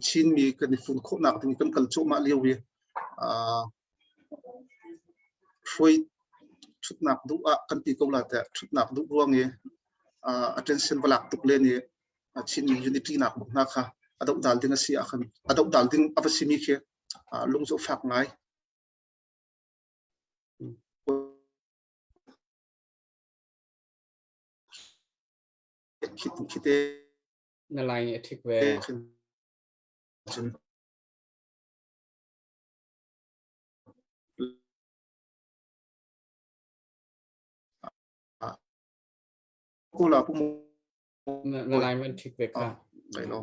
Chinmi kan i fun khawhnak ding kan kal cuahmah lio i hruai ṭhutnak duh ah kan ti ko la tiah ṭhutnak duh ruang i attention va lak tuk len i Chinmi unity nak bak hna kha a dohdal ding a si ah khan a dohdal ding a va simi khi lung cu fak ngai. Khite Na lai nih a ṭhik ve. Cun Kula pu Na lai man ṭhik ve kha. Kai lo.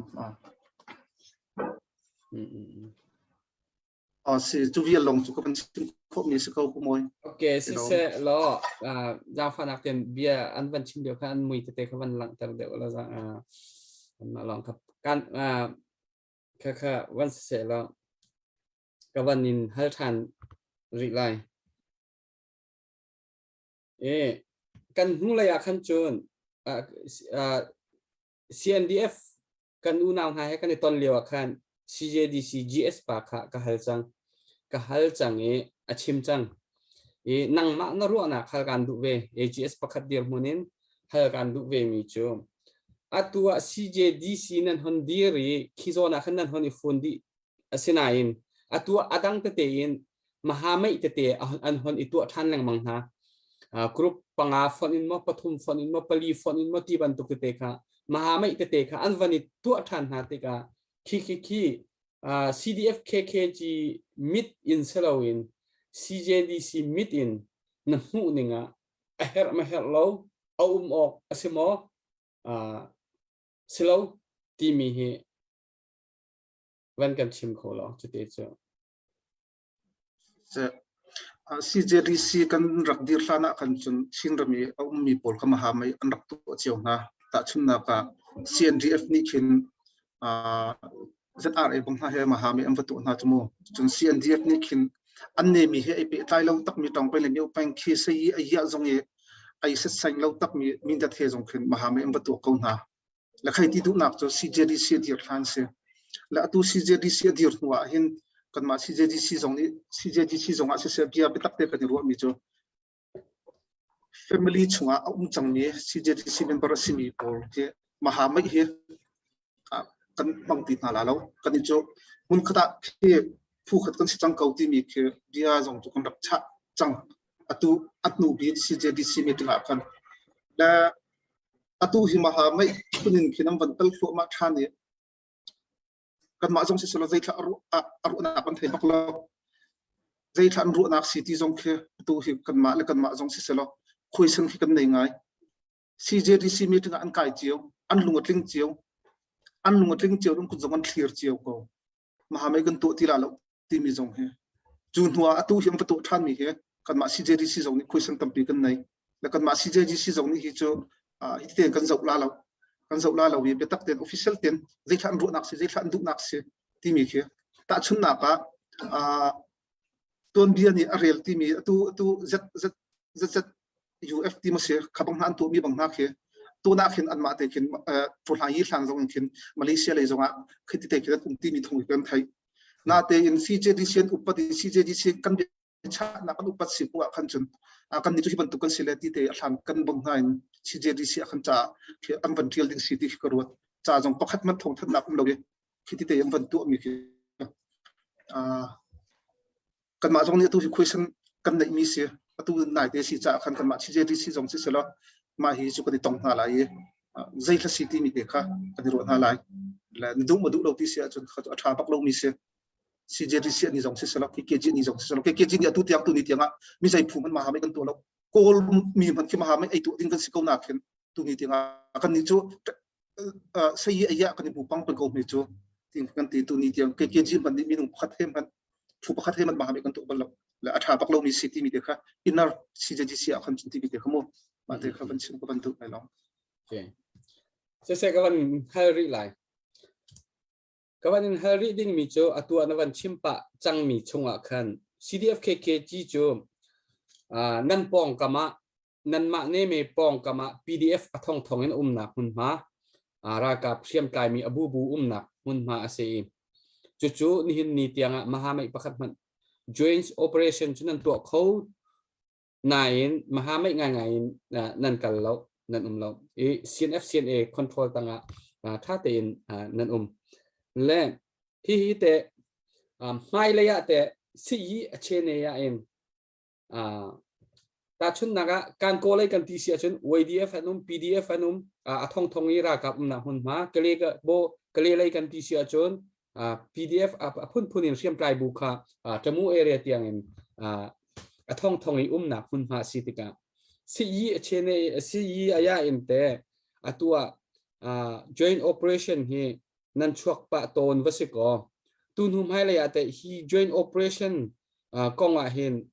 Si cu vial long cu ka van chim khawhmi si ko pu Mawi. Okay, siseh law zaangfahnak ten bia an van chim lio kha an mui tete kha van langhter deuh la anmah lawng kha kan kha kha van siseh law ka van in hal ṭhan rih lai. E kan hnulei ah khan cun CNDF kan unau hna he kan i ton lio ah khan CJDC GS pa kha ka hal cang. Ka hal cang i a chim cang. I nangmah na ruahnak hal kan duh ve. AGS pakhat dirhmun in hal kan duh ve mi cu atu ah CJDC nan hon dir i khi zawn ah khan nan hon i fun dih asinain atu ah adang tete in mahamei tete an hon i tuah ṭhan lengmang hna. Group panga fonh in maw pathum fonh in maw pali fonh in maw ti bantuk tete kha mahamei tete kha an van i tuah ṭhan hna tikah khi khi khi CDF KKG mit in siloin CJDC mit in na hmuh ning ah a herh ma herh lo a um awk a si maw silo timi hi van kan chim kho lo cuti cu. CJDC kan rak dir hlan ah khan cun Chinram i a ummi pawl kha mahamei an rak tuah cio hna. Tahchunhnak ah CNDF nih khin ZRA bang hna he mahamei an va tuah hna cu mu. Cun CNDF nih khin an nemi he ai pehtlai lo takmi tawngpeng le myo-peng khi sei i a iah zong i ai setsaing lo takmi Mindat he zong khin mahamei an va tuah ko hna. Le khai ti duhnak cu CJDC a dir hlan si. Le atu CJDC a dir hnu ah hin kanmah CJDC zong nih CJDC zong ah siseh bia biatak te kan i ruahmi cu family chungah a um cangmi CJDC member a simi pawl hi mahamai hi kan hmang ti hna la lo. Kan i cu hmun khat ah khi phu khat kan si cang ko timi khi bia zong cu kan rak chah cang. Atu atnu bik CJDC meeting ah khan le Atu hi maha mei phun in khin an van kal thluahmah ṭhan i kanmah zong siselaw zeithla a ruahnak kan thei bak lo. Zeithla an ruahnak si ti zong khi atu hi kanmah le kanmah zong siselaw khuaisen khi kan nei ngai. CJDC meeting ah an kai cio, an lung a tling cio, an lung a tling cio, an kut zong an thlir cio ko. Maha mei kan tuah ti la lo timi zong hi cu hnu ah atu hi an va tuah ṭhanmi hi kanmah CJDC zong nih khuaisan tampi kan nei le kanmah CJDC zong nih hi cu hi tein kan zoh la lo kan zoh la lo i biatak tein official tein zeithla an ruahnak si zeithla an duhnak si timi khi tahchunhnak ah tuanbia nih a rel timi atu atu Z Z Z Z UF ti ma si kha bang hna an tuahmi bang hna khi tunak hin anmah te khin hlan yi hlan zong in khin Malaysia lei zongah khi ti te khin an um timi thong kan thei natein CJDC an upat i CJDC kan biachahnak kan upat si hnu ah khan cun kan nih cu hi bantuk kan si le ti te a hlan kan bang hna in CJDC ah khan ca an van tial ding si ti khi ka ruat ca zong pakhat man thong thatnak um lo i khi ti te an van tuah mi khi kanmah zong nih atu hi khuaisan kan neih mi si atu nai te si caah khan kanmah CJDC zong si selaw mah hi cu kan i tong hna lai i zei hla si timi te kha kan i ruah hna lai le na duh ma duh lo ti si ahcun kha cu a ṭha bak lomi si CJDC ani zong si selaw KKG ni zong si selaw KKG nih atu tiang tu ni tiang ah mi zei phu hmanh ma ha mei kan tuah lo kawl mi hmanh khi ma ha mei ei tuah ding kan si ko na khin tu ni tiang ah kan ni cu sayi aya kan i bu pang peng ko mi cu tin kan ti tu ni tiang KKG hmanh nih minung pakhat he hmanh phu pakhat he hmanh ma ha mei kan tuah bal lo le a ṭha bak lomi si timi te kha inner CJDC ah khan cun timi te kha mu mah te kha van chim ka van duh lai long Okay. Siseh ka van hal rih lai. Ka van in hal rih dingmi cu atu ah na van chim pah cangmi chungah khan CDFKKG cu nan pawngkam ah nanmah neme pawngkam ah PDF a thongthong in umnak hmunhma ralkap hriamtlaimi a bubu umnak hmunhma a si i. Cucu nihin ni tiangah mahamei pakhat hmanh joint operation cu nan tuah kho nain mahamei ngaingai in nan kal lo, nan um lo i CNF CNA control tangah tha tein nan um. Le hihi te hmailei ah te siyi a chene ah in Tahchunhnak ah kan kawlei kan ti si ahcun YDF an um, PDF an um, a thongthong i ralkap umnak hmunhma, Kale bo Kale lei kan ti si ahcun PDF a phunphun in hriamtlai bu kha Tamu area tiang in a thongthong i umnak hmunhma si tikah siyi a chene siyi aya in te atu ah joint operation hi nan chuak pah tawn va si kaw tu hnu hmailei ah teh hi joint operation kong ah hin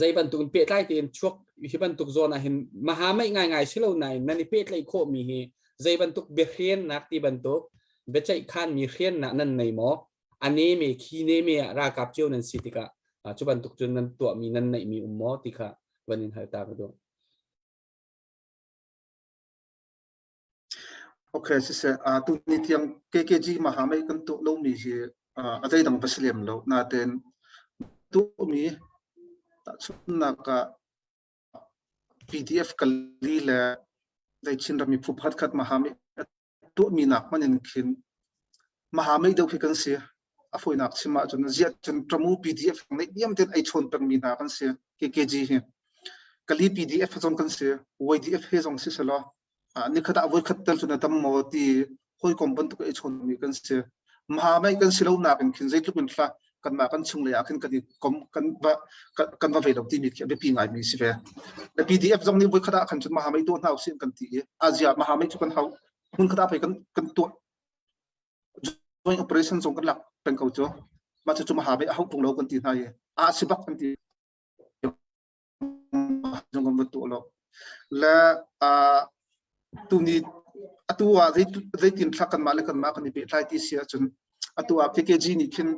zei bantuk in pehtlai tein chuak hi bantuk zawn ah hin maha meih ngaingai si lo nain nan i pehtlaih khawhmi hi zei bantuk biahrennak ti bantuk biaceih khanmi hrennak nan nei maw? A ne me khi ne me ah ralkap cio nan si tikah cu bantuk cun nan tuahmi nan neihmi um maw ti kha van in hal ta ka duh. Okay, siseh, tu ni tiang KKG mahamei kan tuah lomi hi a zeidang va si lem lo. Nain tuahmi tahchunhnak ah PDF kali le zei Chin rammi phu pakhatkhat mahamei a tuahmi nak hmanh in khin mahamei deuh khi kan si. A fawinak chim ahcun ziah cun Tamu PDF neih diam tein ei chawn pengmi hna kan si. KKG hi. Kali PDF zong kan si. YDF he zong si selaw nikhat ah voikhat tel cu na tam maw ti hawikom bantuk i chawnmi kan si. Mahamei kan si lo nak in khin zeitluk in hla kanmah kan chung lei ah khin kan i kom kan va kan va ve lo timi khi a biapi ngaimi si ve. PDF zong nih voikhat ah khan cun mahamei tuah hna usih kan ti i azia mahamei cu kan hau hmun khat ah pei kan kan tuah joint operation zong kan lak peng ko cu mah cu mahamei a hau tung lo kan ti hna i a si bak kan ti zong kan va tuah lo. Le tuni atu ah zeitin thla kanmah le kanmah kan i pehtlai ti si ahcun atu ah KKG nih khin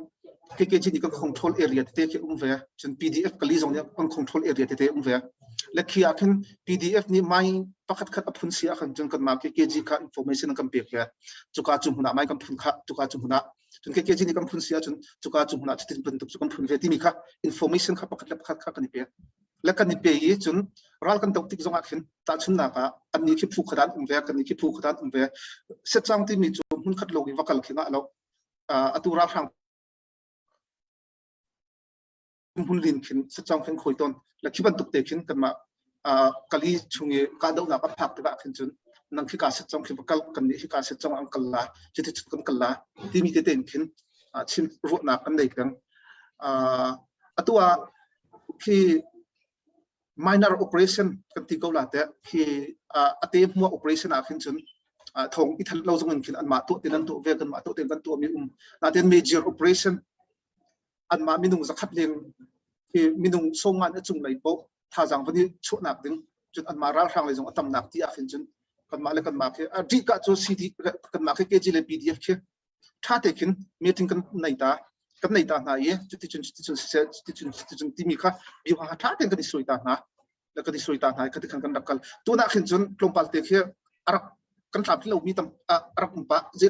KKG nih kan control area tete khi um ve cun PDF kali zong nih kan control area tete um ve le khi ah khin PDF nih mai pakhat khat a phun si ah khan cun kanmah KKG kha information an kan pek ve cuka cu hmun ah mai kan phun kha cuka cu hmun ah cun KKG nih kan phun si ahcun cuka cu hmun ah cutin bantuk cu kan phun ve timi kha information kha pakhat le pakhat kha kan i pek le kan i pe i cun ral kan doh tik zongah khin tahchunhnak ah annih khi phu khat an um ve kannih khi phu khat an um ve setcang timi cu hmun khat lo i va kal khi ngah lo atu ralhrang hmun lin khin sachong khin khoi ton la khi bantuk te khin kanmah kali chung i kahdohnak a phak tikah khin cun nang khi ka sachong khi kal kan nih hi ka sachong an kal la cuti cun kan kal la timi te tein khin chim ruahnak an nei peng. Atu ah khi minor operation kan ti ko la te khi ate hmuah operation ah khin cun thong i that lo zong in khin anmah tuah tin an tuah ve kanmah tuah tin kan tuah mi um natin major operation anmah minung zakhat leng hi minung sawmngan a cung lei poh thazaang van i chuahnak ding cun anmah ralhrang lei zong a tamnak ti ah khin cun kanmah le kanmah khi a dih ka cu CD kanmah khi KG le PDF khi tha te khin meeting kan nei ta kan nei ta hna i cuticun cuticun siseh cuticun cuticun timi kha biu ha tha tein kan i sui ta hna le kan i sui ta hna i khati khan kan rak kal tunah khin cun tlawmpal te khi a rak kan tlam lo mi tam a rak um pah zei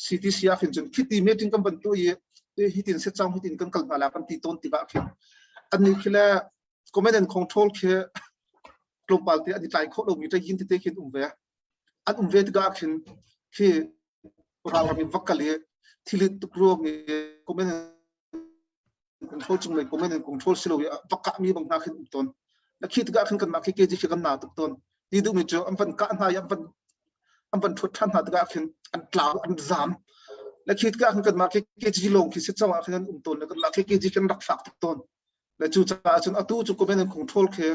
CTC ah khin cun khiti meeting kan van tu i hitin se chang hitin kan kal hna la kan ti ton tikah khin an ni khi le command and control khi tlawmpal te an i tlai khawh lomi ṭai tete khin um ve an um ve tikah khin khi ralram in va kal i thil tuk ruang i command control cung lei command and control si lo i va kah mi bang hna khin um tawn na khi tikah khin kanmah khi KG khi kan na tuk tawn ti duhmi cu an van kah hna i an van ṭhuat ṭhan hna tikah khin an tlau an zam na khi tikah khin kanmah khi KG lawng khi si cang ah khin an um tawn le kanmah khi KG khin rak fak tuk tawn le cu caah cun atu cu command and control khi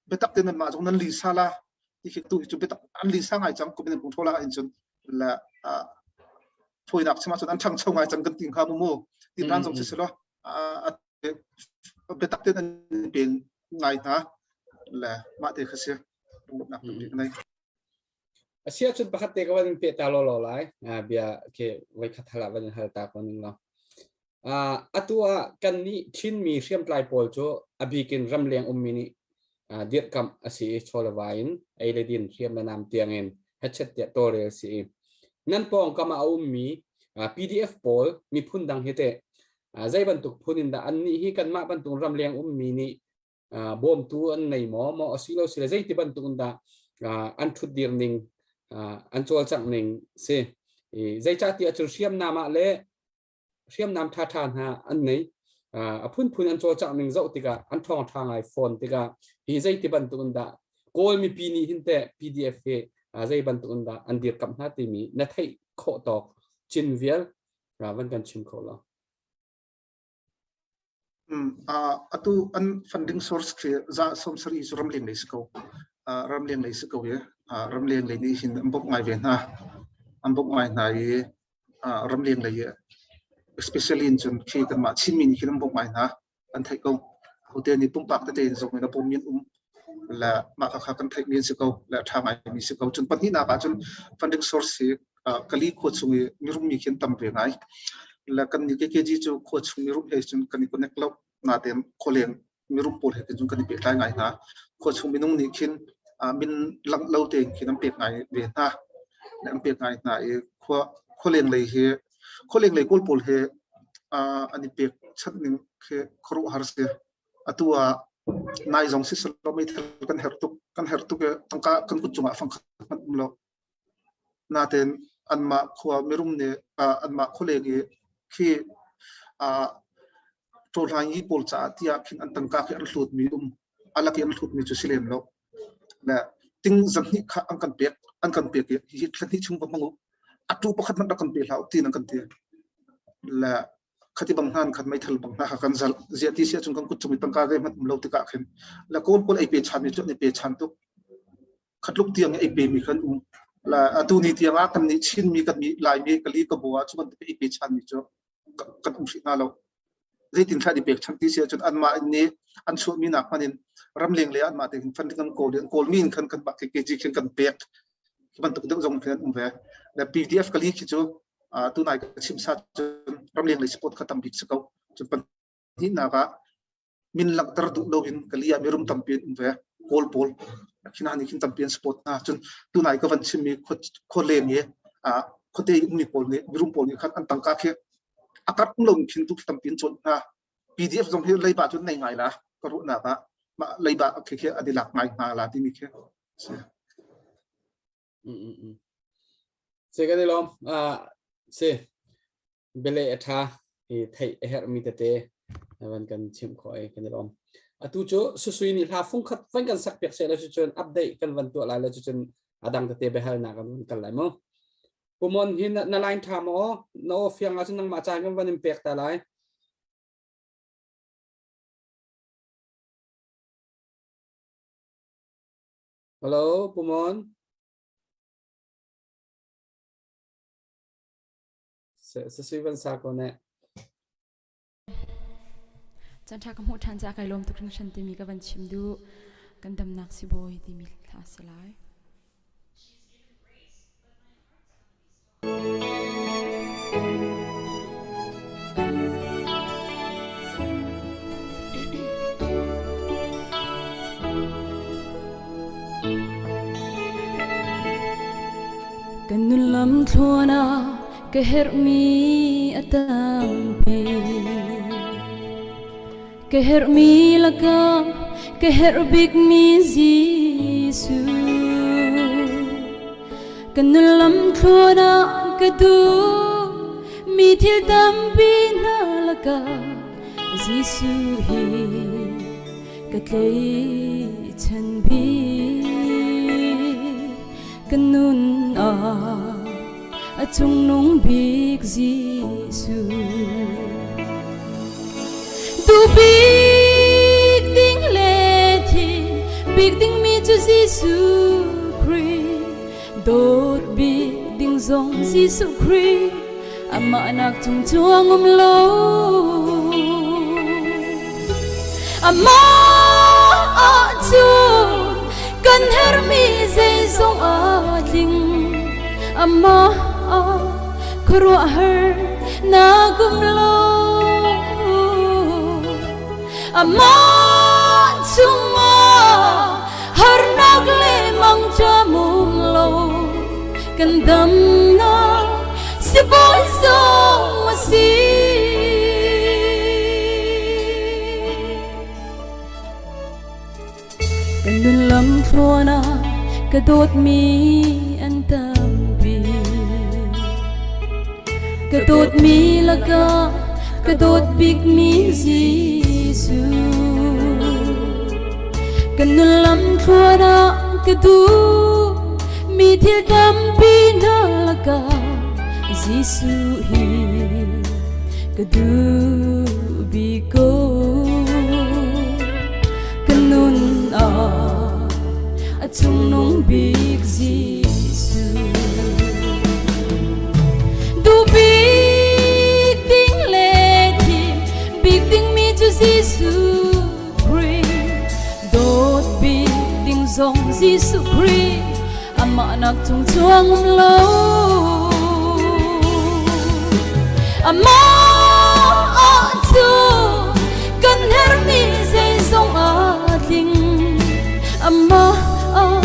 biatak tein nanmah zong nan lisa la ti khi tu hi cu biatak an lisa ngai cang command and control ah hin cun le fawinak chim ahcun an ṭhangcho ngai cang kan ti hnga mu mu ti nan zong si selaw biatak tein an pen ngai hna le mah te kha si lunglawmhnak tampi ka nei. Asia cun pakhat te ka van pe ta law law lai bia ke voi khat hala van hal ta ko ning law atu ah kan nih Chinmi hriamtlai pawl cu a bik in ramleng ummi nih dirhkamh a si i chawleva in ei le din hriam le nam tiangin hechet tiah tawlrel a si i nan pawngkam ah a ummi PDF pawl miphun dang hi teh zei bantuk phun in dah annih hi kanmah bantuk ramleng ummi nih bawmtu an nei maw maw asilo sile zeiti bantuk in dah an ṭhutdir ning an cawlcangh ning si zeicahtiah cun hriamnam ah le hriamnam ṭhaṭha hna an nei a phunphun an cawlcangh ning zoh tikah an ṭhawng ṭha ngai fawn tikah hi zeiti bantuk in dah Kawl mipi nih hin teh PDF hi zei bantuk in dah an dirkamh hna timi na theih khawh tawk cin vial van kan chim kho lo. Atu an funding source khi za 70 cu ramleng lei si ko. Ramleng lei si ko i ramleng lei nih hin an bawmh ngai ve hna. An bawmh ngai hna i ramleng lei especially in cun khi kanmah Chinmi nih khin an bawmh ngai hna. An theih ko. Hote nih pumpak tete in zong in a bawmmi an um. Le mah kha kan theihmi an si ko. Le a ṭha ngaimi si ko. Cun pahnihnak ah cun funding source hi Kali khua chung i mirum mi khi an tam ve ngai. Le kan nih KKG cu khua chung mirum he cun kan i connect lo. Natein khualeng mirum pawl he cun kan i pehtlai ngai hna. Khua chung minung nih khin min langh lo tein khin an pek ngai ve hna. Le an pek ngai hna i khua khualeng lei hi khualeng lei kawl pawl he an i pek chanh ning khi khuaruahhar si. Atu ah nai zong si selaw meithal kan herh tuk kan herh tuk i tangka kan kut cungah fangkhat hmanh um lo. Natein anmah khua mirum nih anmah khualeng i khi ṭawhlangi pawl caah tiah khin an tangka khi an hlutmi um a lak i an hlutmi cu si lem lo. Le ting zahnih kha an kan pek an kan pek i hi thla hnih chung va hmang u a tu pakhat hmanh rak kan pe hlah u tiin an kan ti. Le khati bang hna khan meithal bang hna kha kan zalh ziah ti si ahcun kan kut cung i tangka zeihmanh um lo tikah khin le kawl pawl ei pe chan mi cu an i pe chan tuk. Khatluk tiang i ei pe mi khan um. La atu ni tiang ah kan nih Chinmi kan mi Laimi Kali Kabaw ah cu bantuk ei pe chan mi cu kan um hrih hna lo. Zeitin thla di pek chan ti si ahcun anmah nih an chuahmi nak hmanh in ramleng le anmah te hin funding an kawl i an kawlmi in khan kan mah KKG khin kan pek. Hi bantuk deuh zong khin an um ve. Le PDF kali khi cu tunai ka chim sa cun ramleng lei support kha tam bik si ko. Cun pahnihnak ah min langhter duh loin kali ah mirum tampi an um ve kawl pawl khi hna nih khin tampi an support hna cun tunai ka van chimmi khualeng i khuate ummi pawl nih mirum pawl nih khan an tangka khi a karh um loin khin tu tampi an cawnh hna PDF zong hi leiba cun nei ngai la ka ruahnak ah mah leiba khi khi an i lak ngai hna la timi khi si. Se kan i lawm. Si bele a ṭha i theih a herhmi tete van kan chimh khawh i kan i lawm. Atu cu susui nih hla fung khat van kan sak piak seh cucun update kan van tuah lai le cucun a dang tete biahalnak kan van kal lai mu. Pumon hi na line ṭha maw? Na aw fiang ahcun nangmah caan kan van in pek ta lai. Hello, Pumon. Sasui van sa ko ne. Chan ka hmuh ṭhan ca kai lawm tuk hringhran timi ka van chim duh. Kan damnak sibawi timi hla si lai. Kan nun lam thluan ah ka herhmi a tampi. Ka herhmi lakah ka herh bikmi Jesuh. Kan nun lam thluan ah ka duh mi thil tampi hna lakah Jesuh hi ka tlaichan bik ka nun ah a cungnung bik Jesuh duh bik ding le thin bik ding mi cu Jesuh Khrih dawt bik ding zong Jesuh Khrih amah nak cung cuang um lo amah ahcun kan herhmi zeizong aa tling amah ah khuaruahhar nak um lo amah chungah harnak le mangṭam um lo kan damnak. Sibawi zong a si. Kan nun lam thluan ah ka dawtmi an tampi. Ka dawtmi lakah ka dawt bikmi Jesuh. Kan nun lam thluan ah ka duh mi thil tampi hna lakah Jesuh hi ka duh bik ko. Ka nun ah a cungnung bik Jesuh. Duh bik ding le thim bik dingmi cu Jesuh Khrih. Dawt bik ding zong Jesuh Khrih. Amah nak cung chuang um lo. Amah cu kan herhmi zeizong a tling. Amah ah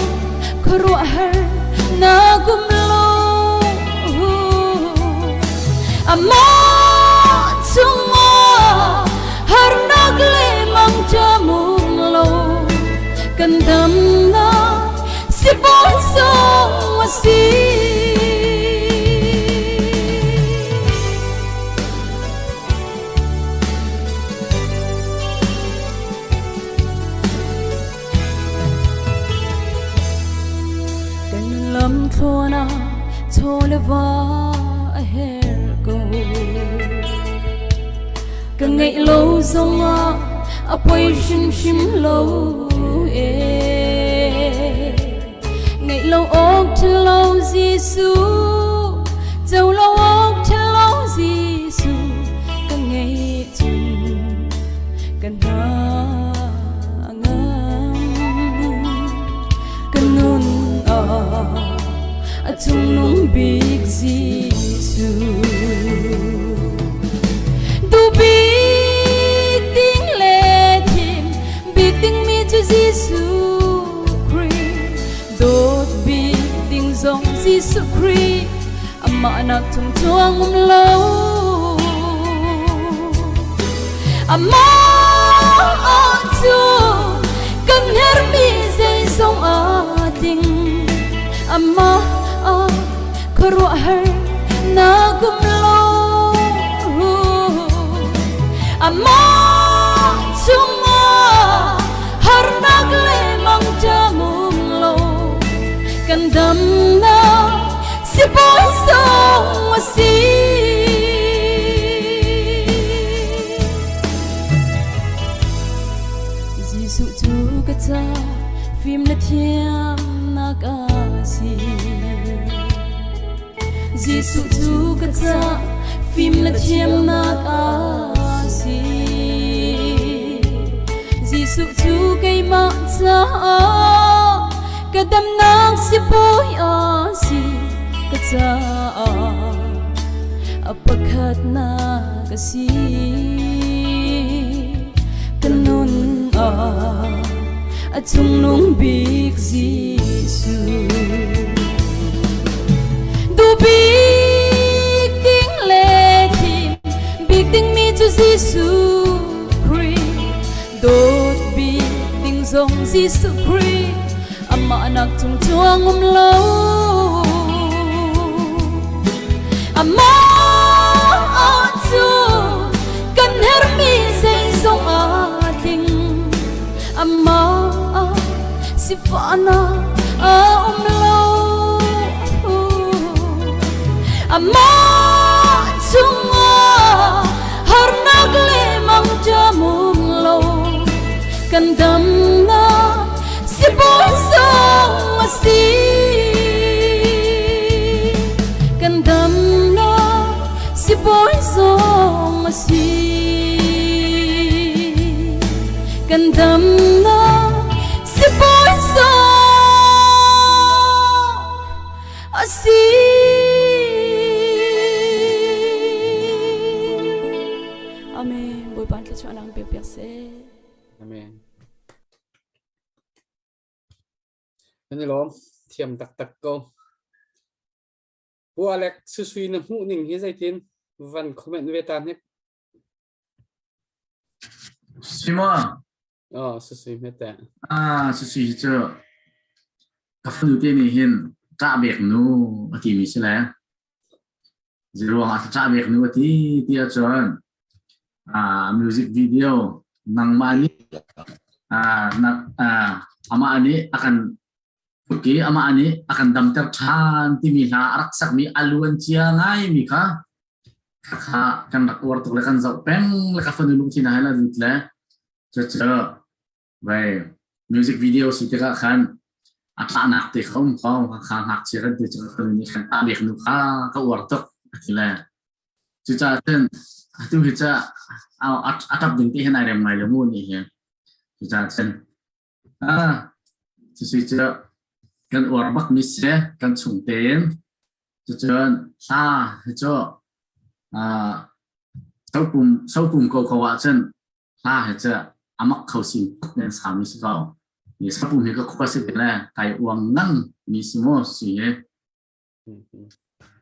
khuaruahhar na kum lo. Amah chungah harnak le mangṭam um lo. Kan damnak sibawi zong a si. Kan lam thluan ah chaw le va a her ko. Ka ngeih lo zongah a poi hrimhrim lo ee. Ngeih lo awk ṭhalo Jesuh, co lo awk ṭhalo Jesuh, ka ngeih cun ka hna a ngam. Ka nun ah a cungnung bik Jesuh. Duh bik ding le thim bik dingmi cu Jesuh Khrih. Dawt bik ding zong Jesuh Khrih. Amah nak cung cuang um lo. Amah cu kan herhmi zeizong a tling. Amah ah khuaruahhar na kum lo. Amah chungah harnak le mangṭam um lo. Kan damnak sibawi zong a si. Jesuh cu ka ca fim na thiamnak a si. Jesuh cu ka ca fim na thiamnak a si. Jesuh cu keimah caah ka damnak sibawi a si ka caah a pakhatnak a si. Ka nun ah a cungnung bik Jesuh. Duh bik ding le thim bik dingmi cu Jesuh Khrih. Dawt bik ding zong Jesuh Khrih. Amah nak cung cuang um lo. Amah cu kan herhmi zeizong a tling. Amah sifahnak a um lo. Amah chungah harnak le mangṭam um lo. Kan damnak sibawi zong a si. Kan damnak sibawi zong a si. Kan damnak sibawi zong a si. Amen. Bawipa thluachuahnak pek piak seh. Amen. Kan i lawm. Thiam taktak ko. Pu Alec Susui na hmuh ning hi zeitin van comment ve ta hnik. Sima. Oh, Susui hmete. Ah, Susui cu ka fanu te nih hin ṭah bek nu a ti mi si le. Ziruang ah ṭah bek nu a ti ti ahcun ah music video nangmah nih ah na ah amah nih a kan Ki amah nih a kan damter ṭhan timi hla a rak sakmi a luan cia ngaimi kha kha kan rak uar tuk le kan zoh peng le ka fanu lungthin ah hin a lut le cucu vai music video si tikah khan a ṭahnak te kha um ko kha ngakchia kan ti cu ka fanu nih khan ṭah bik nu kha ka uar tuk a ti le cucaah cun atu hi ca a ṭap ding te hin ai rem ngai lo mu ni hi cucaah cun Ah, cucu cu kan uar bakmi si, kan chung tein. Cucun hla hi cu ah sopum sopum ko ko ahcun hla hi cu a mak kho sin tuk in sami si ko. Ni sopum hi ka khua si te le kai uang ngang mi si mu si hi.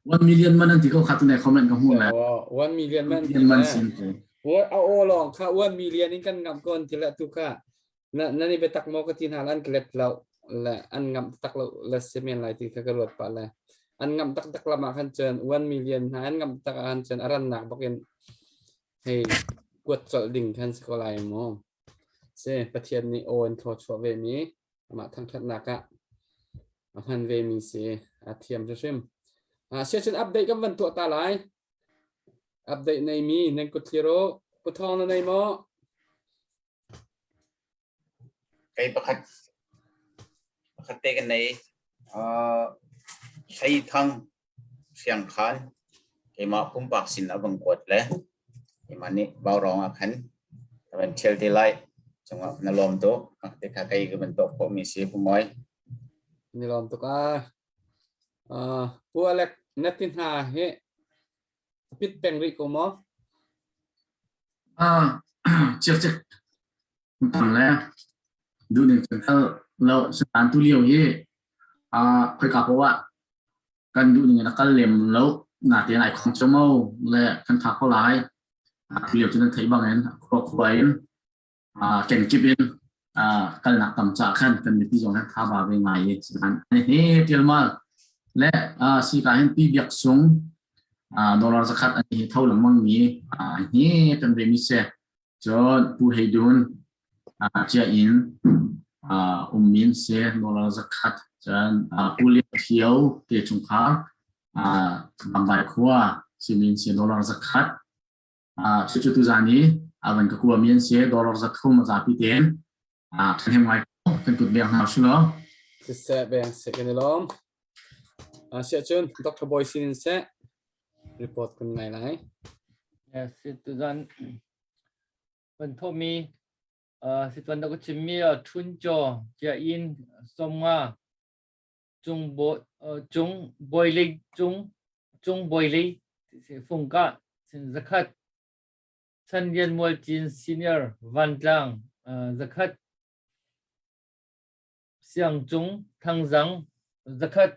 1 million man an ti ko kha tu ne comment ka hmu le. 1 million man million man sin te. A aw lawng kha 1 million in kan ngam kon ti le tu kha na na ni betak mo ka ti hna lan klet lo le an ngam tak lo le semen lai ti kha ka ruat pa le an ngam tak tak lama khan cun 1 million hna an ngam tak an cun aran nak bakin hei kuat chol ding khan si ko lai mo se pathian nih aw in thaw chuah ve mi amah thangthatnak ah a hman ve mi si a thiam hrim siacun update kan van tuah ta lai update nei mi nan kut thlir u puthong na nei maw Kei pakhat pakhat te kan nei Hlei Thang Hriang Khan keimah pumpak sin a vang kuat le keimah nih Vaurawng ah khan ka van ṭhial te lai cungah na lawm tuk te kha kei ka van tuah khawhmi si Pu Mawi. Ni lawm tuk a. Pu Alec na ti hna hi pit peng rih ko maw? Ah, chiak chiak tam le duh ning cun kal lo satan tu lio hi ah khoika poah kan duh ning in a kal lem lo natein ai khong cio mo le kan tha kho lai tu lio cu nan theih bangin khua khua in kenkip in kalnak tam ca khan kan mipi zong han tha ba ve ngai i an he tialmal le si ka hin pi biak sung dollar zakhat an hi tho lengmang mi hi kan ve mi se cun pu hei dun cia in ummin se dollar zakhat cun pu lian thio te chungkhar Bangbai khua simin se dollar zakhat cucu tuzan i avan ka kua mi an si dollar 300 a zapi tein ṭhahnem ngai kan kut beng hna usih law. Siseh beng seh kan i lawm. Siah cun Dr. Boy sin in seh report kan ngai lai. Yes, tuzan kan thawhmi situan da ka chimmi Thun Chaw Chia Inn Somnga Cung Bo Cung Boilei Cung Cung Boilei Fungka zakhat Chan Lian Mual Cin Senior Vantlang zakhat Siang Cung Thangzang zakhat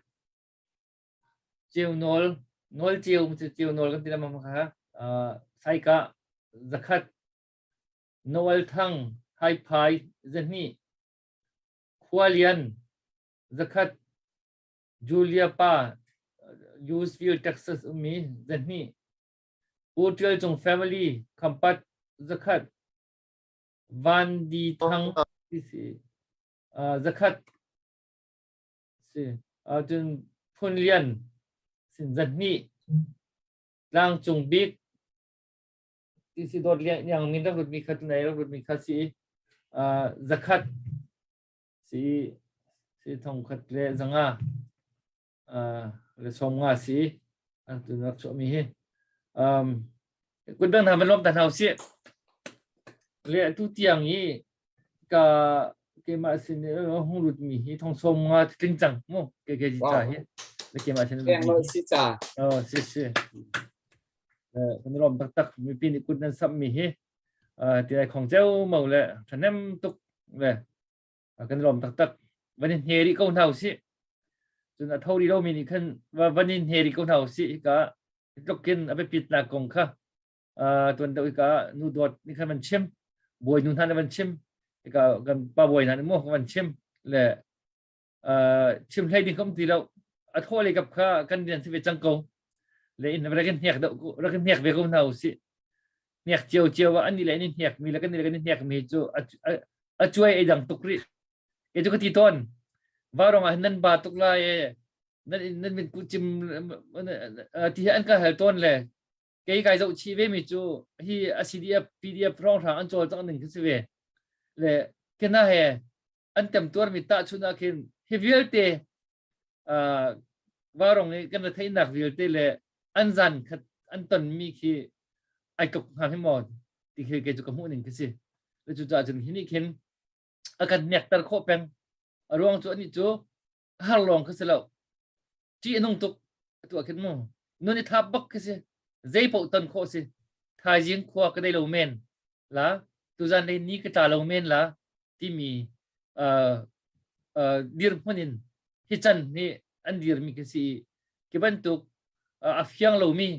Ceu Nawl Nawl Ceu Ceu Nawl kan ti lama kha Saika zakhat Noel Thang Haiphai 200 Khua Lian zakhat Julia pa Louisville Texas ummi 200 Pu Ṭial Cung family Khampat zakhat Van Di Thang si zakhat si cun Phun Lian sin 200 Tlangcung Bik ti si dawt liang yang min rak rut mi kha tunai rak rut mi kha si zakhat si si thong khat le zanga le som nga si an tu nak chuah mi hi um kun bang hna van lom ta hna usih le tu tiang i ka keimah sin hung lut mi hi thong som nga tling cang mu ke ke ji cha hi le keimah sin lut si cha oh si si kan lom tak tak mi pin kun nan sam mi hi ti lai khong ceu mo le thanem tuk le kan lawm taktak. Van in hne rih ko hna usih. Cun a tho rih lomi nih khan van in hne rih ko hna usih. Hika tluk in a biapitnak kong kha tuan deuh hika nu dawt nih khan van chim. Bawi nu hna nih van chim. Hika kan pa bawi hna nih maw van chim le chim hlei ding ka um ti lo. A thawh le kap kha kan rian si ve cang ko. Le in rak in hnek rak in hnek ve ko hna usih. Hnek cio cio ah an nih le an i hnek mi le kan nih le kan i hnek mi cu a cuai ei dang tuk rih. Kei cu ka ti tawn. Vaurawng ah hin nan ba tuk lai e. Nan nan min ku cim ti hi an ka hal tawn le kei kai zoh chih ve mi cu hi a CDF PDF hrawnghrang an cawlcangh ning khi si ve. Le kena he an temtuar mi tahchunh ah khin hi vialte vaurawng i kan retheihnak vialte le an zan khat an ton mi khi ai tluk hnga hi maw ti khi kei cu ka hmuh ning khi si. Cucaah cun hi nih khin a kan nekter khawh peng. A ruang cu anih cu har lawng kha si lo. Ṭih a nung tuk atu ah khin mu. Nun i thap bak khi si. Zei paoh ton khawh si. Thaizing khua ka dei lo men la, tuzan lei ni ka tla lo men la timi uh, uh, dirhmun in hi chan nih an dirmi khi si i ki bantuk uh, a fiang lomi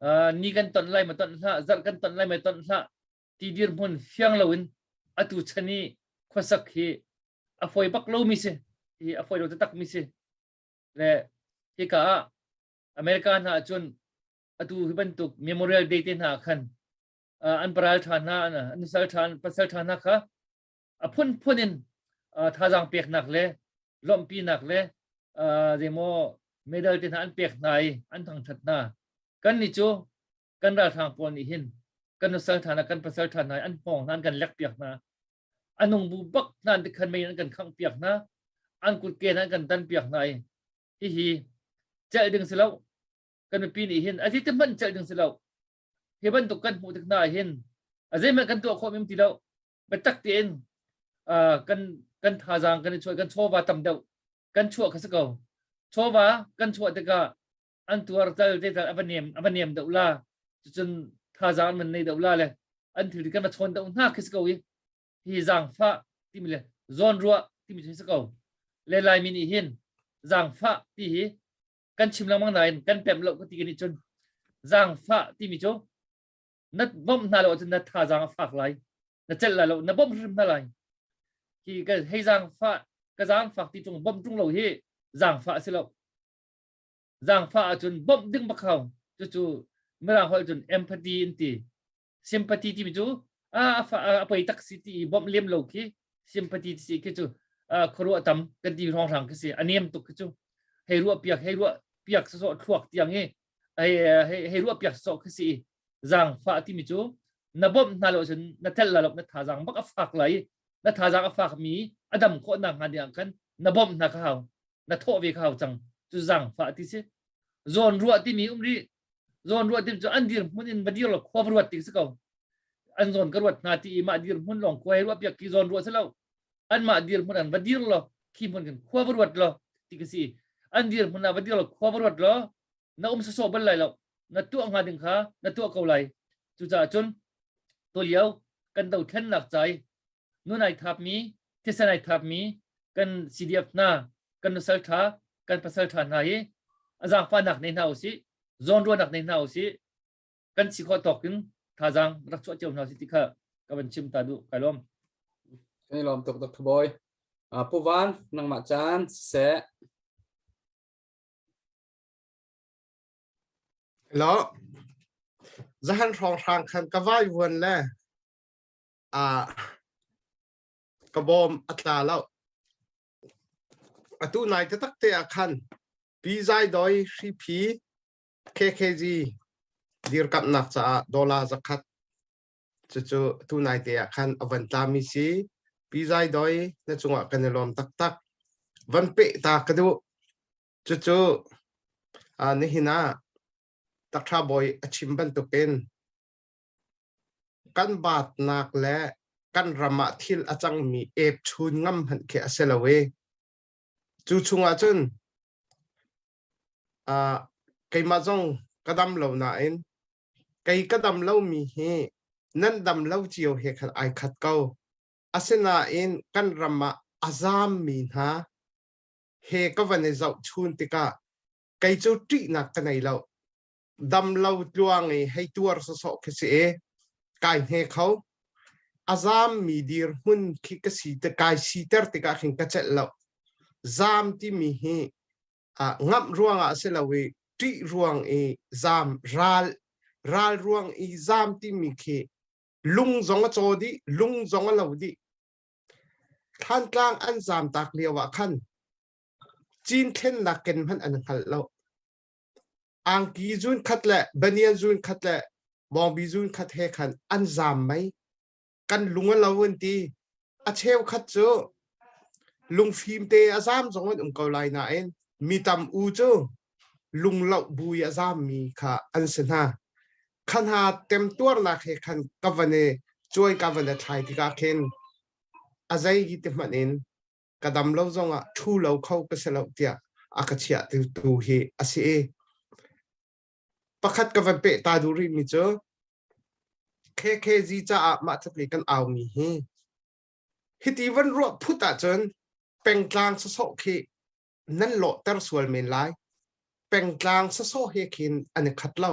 uh, ni kan ton lai ma ton hlah, zarh kan ton lai ma ton hlah ti dirhmun fiang loin atu chan i khuasak hi a fawi bak lomi si hi a fawi lo taktak mi si le hika ah America hna ahcun atu hi bantuk Memorial Day te hna khan an paral ṭha hna an nusal ṭha an pasal ṭha hna kha a phunphun in thazaang peknak le lawmhpinak le zeimaw medal te hna an pek hna i an thangṭhat hna kan nih cu kan ralhrang pawl nih hin kan nusal ṭha hna kan pasal ṭha hna an hmawng hna an kan lek piak hna anung bu bak hna an tikhan mei an kan khangh piak hna an kutke hna an kan tan piak hna i hihi celh ding si lo kan mipi nih hin a ti hmanh celh ding si lo hi bantuk kan hmuh tik hna hin a zeihmanh kan tuah khawh mim ti lo biatak tein kan kan thazaang kan i chuah kan chawva tam deuh kan chuah kha si ko chawva kan chuah tikah an tuar tal te tal a va nem a va nem deuh la cucun thazaang an man nei deuh la le an thil kan va chawn deuh hna khi si ko i hi zaangfah timi le zawnruah timi cu si ko le laimi nih hin zaangfah ti hi kan chim lengmang nain kan pemh lo ka ti kan nih cun zaangfah timi cu na bawmh hna lo ahcun na thazaang a fak lai na celh lai lo na bawmh hrim hna lai hi ka hei zaangfah ka zaangfak ti tung bawmh tung lo hi zaangfah a si lo Zaangfah ahcun bawmh ding bak hau. Cucu Mirang holh cun empathy an ti. Sympathy timi cu a a poi tak si ti i bawmh lem lo khi sympathy ti khi cu khuaruah tam kan ti hrawnghrang khi si. A nem tuk khi cu. Hei ruah piak hei ruah piak sawsawh thluak tiang i hei hei ruah piak sawsawh khi si. Zaangfah timi cu na bawmh hna lo cun na tel la lo na thazaang bak a fak lai na thazaang a fak mi a dam khawh nak hnga ding khan na bawmh hna kha hau na thawh ve kha hau cang cu zaangfah ti si zawn ruah timi um rih zawn ruah timi cu an dir hmun in va dir lo khua va ruat ti si ko an zawn ka ruat hna ti i mah dir hmun lawng khua hei ruah piak ki zawn ruah si lo an mah dir hmun an va dir lo khi hmun kan khua va ruat lo ti ka si an dir hmun ah va dir lo khua va ruat lo na um sawsawh bal lai lo na tuah hnga ding kha na tuah ko lai cucaah cun tulio kan dothlennak cai nun ai thapmi thisen ai thapmi kan CDF hna kan nusal tha kan pasal tha hna hi a zaangfahnak nei hna usih zawnruahnak nei hna usih kan si khawh tawk in thazaang rak chuah cio hna usih ti kha ka van chim ta duh kai lawm Kan i lawm tuk Dr. Boy. Pu Van, nangmah caan siseh. Hello. Zahan hrawnghrang khan ka vai vuan le ka bawm a tla lo. Atu nai taktak te ah khan Pi Zai Doi Hriphi KKG dirkamhnak caah dollar 100 cucu tu nai te ah khan a van tlami si. Pi Zai Doi na cungah kan i lawm taktak. Van peh ta ka duh. Cucu nihin ah Takṭha Bawi a chim bantukin Kan baatnak le kan ram ah thil a cangmi epchun ngam hmanh khi a si lo i cu chungah cun keimah zong ka dam lo nain kei ka dam lomi hi nan dam lo cio he khan ai khat ko. Asinain kan ram ah a zaammi hna. he ka van i zohchun tikah kei cu ṭihnak ka nei lo. Dam lo tluang i hei tuar sawsawh khi si i kai hne kho. A zaammi dirhmun khi ka si te kai siter tikah khin ka celh lo. Zaam timi hi ngamh ruangah a si lo i ṭih ruang i zaam ral ral ruang i zaam timi khi lung zong a caw dih, lung zong a lo dih. Thlantlang an zaamtak lio ah khan cinthlennak ken hmanh an hngal lo. Angki zun khat le banian zun khat le bawngbi zun khat he khan an zaam mei. Kan lung a lo an ti. A cheukhat cu lungfim te a zaam zong an um ko lai nain mi tam u cu lungloh bu i a zaammi kha an si hna. Kha hna temtuarnak he khan ka van i cuai ka van i thlai tikah khin a zei hi ti hmanh in ka dam lo zongah ṭhu lo kho ka si lo tiah a ka chiah tu hi a si i pakhat ka van peh ta duh rihmi cu KKG caah mah tluk i kan aumi hi hiti van ruah phut ahcun pengtlang sawsawh khi nan lawhter sual men lai. Pengtlang sawsawh he khin an i khat lo.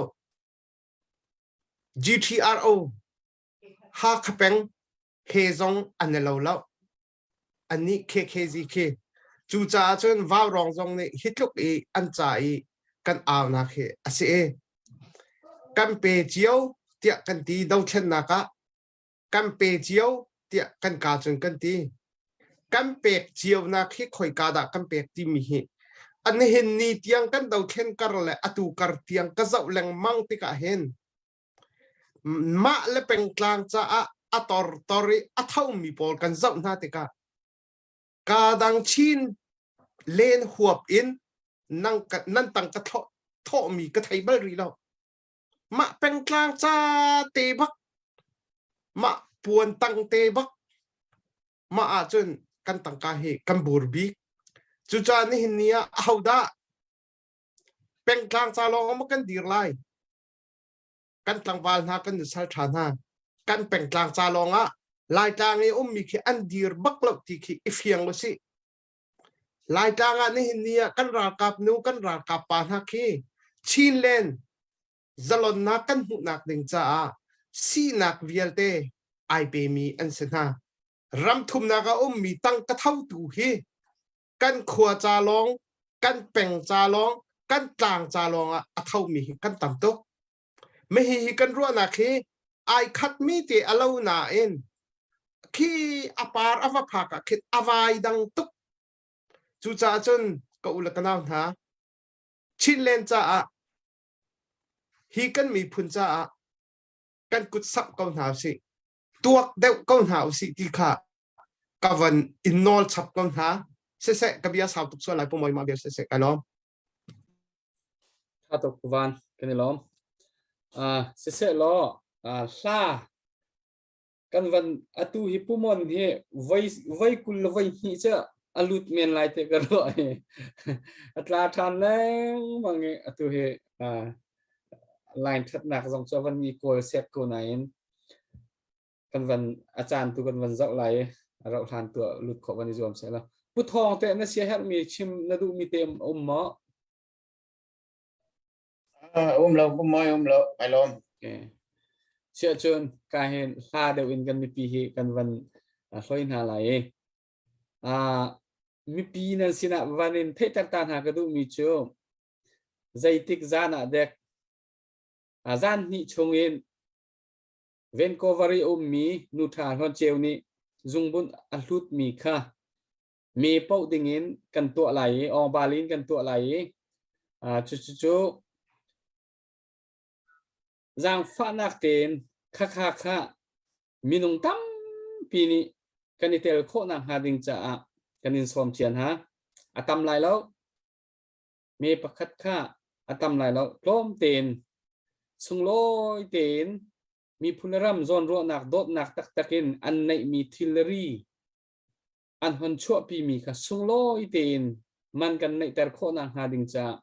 GTRO Hakha peng he zong an i lo lo. Annih KKG khi. Cucaah cun Vaurawng zong nih hi tluk i an ca i kan aunak hi a si i kan pe cio tiah kan ti dothlennak ah kan pe cio tiah kan ka cun kan ti. Kan pek cionak hi khoika dah kan pek timi hi an hin ni tiang kan dothlen kar le atu kar tiang ka zoh lengmang tikah hin mah le pengtlang caah a tortor i a thomi pawl kan zoh hna tikah ka dang chin len huap in nang nan tang ka thawhmi ka thei bal rih lo. Mah pengtlang ca te bak, mah puan tang te bak, mah ahcun kan tangka hi kan bur bik. Cucaah nihin ni ah ahodah pengtlang ca lawng maw kan dir lai? Kan tlangval hna, kan nusal ṭha hna, kan pengtlang ca lawng ah Laitlang i ummi khi an dir bak lo ti khi i fiang usih. Laitlang ah nihin ni ah kan ralkap nu, kan ralkap pa hna khi Chinland zalonnak kan hmuhnak ding caah sinak vialte ai pemi an si hna. Ram thumnak a ummi tangka thotu hi kan khua ca lawng, kan peng ca lawng, kan tlang ca lawng ah a thomi hi kan tam tuk. Mahi hi kan ruahnak hi ai khatmi te a lo nain khi a par a va phak ah khin a vai dang tuk. Cucaah cun ka u le ka nau hna, Chinland caah hi kan miphun caah kan kut samh ko hna usih, tuak deuh ko hna usih ti kha ka van in nawl chap ko hna. Siseh, ka bia sau tuk sual lai pu moi ma bia siseh ka lawm. Tha tuk van kan i lawm. Siseh law hla kan van atu hi pumon hi voi voi kul le voi hnih cu a lut men lai te ka ruah i a tla ṭhan lengmang i atu hi line ṭhatnak zong cu a van i kawl sek ko nain kan van a caan tu kan van zoh lai i a rauh hlan tu ah lut khawh van i zuam seh law Pu Thawng te na sia herhmi chim na duhmi te um maw? Um lo, pu moi um lo, ai lawm. Okay. Siah cun ka hin hla deuh in kan mipi hi kan van hloi hna lai i mipi nan sinah van in theihter ta hna ka duhmi cu zeitik zan ah dek zan hnih chung in Vancouver i a ummi nu ṭha Hlawn Ceu nih zungbun a hlutmi kha me paoh dingin kan tuah lai i awngbal in kan tuah lai i cucu zaangfahnak tein khakha kha minung tampi nih kan i tel khawhnak hnga ding caah kan in sawm cian ha. A tam lai lo. Me pakhat kha a tam lai lo. Tlawm tein, sunglawi tein miphun le ram zawnruahnak dawtnak taktak in an neihmi thilri an hon chuahpimi kha sunglawi tein man kan neihter khawhnak hnga ding caah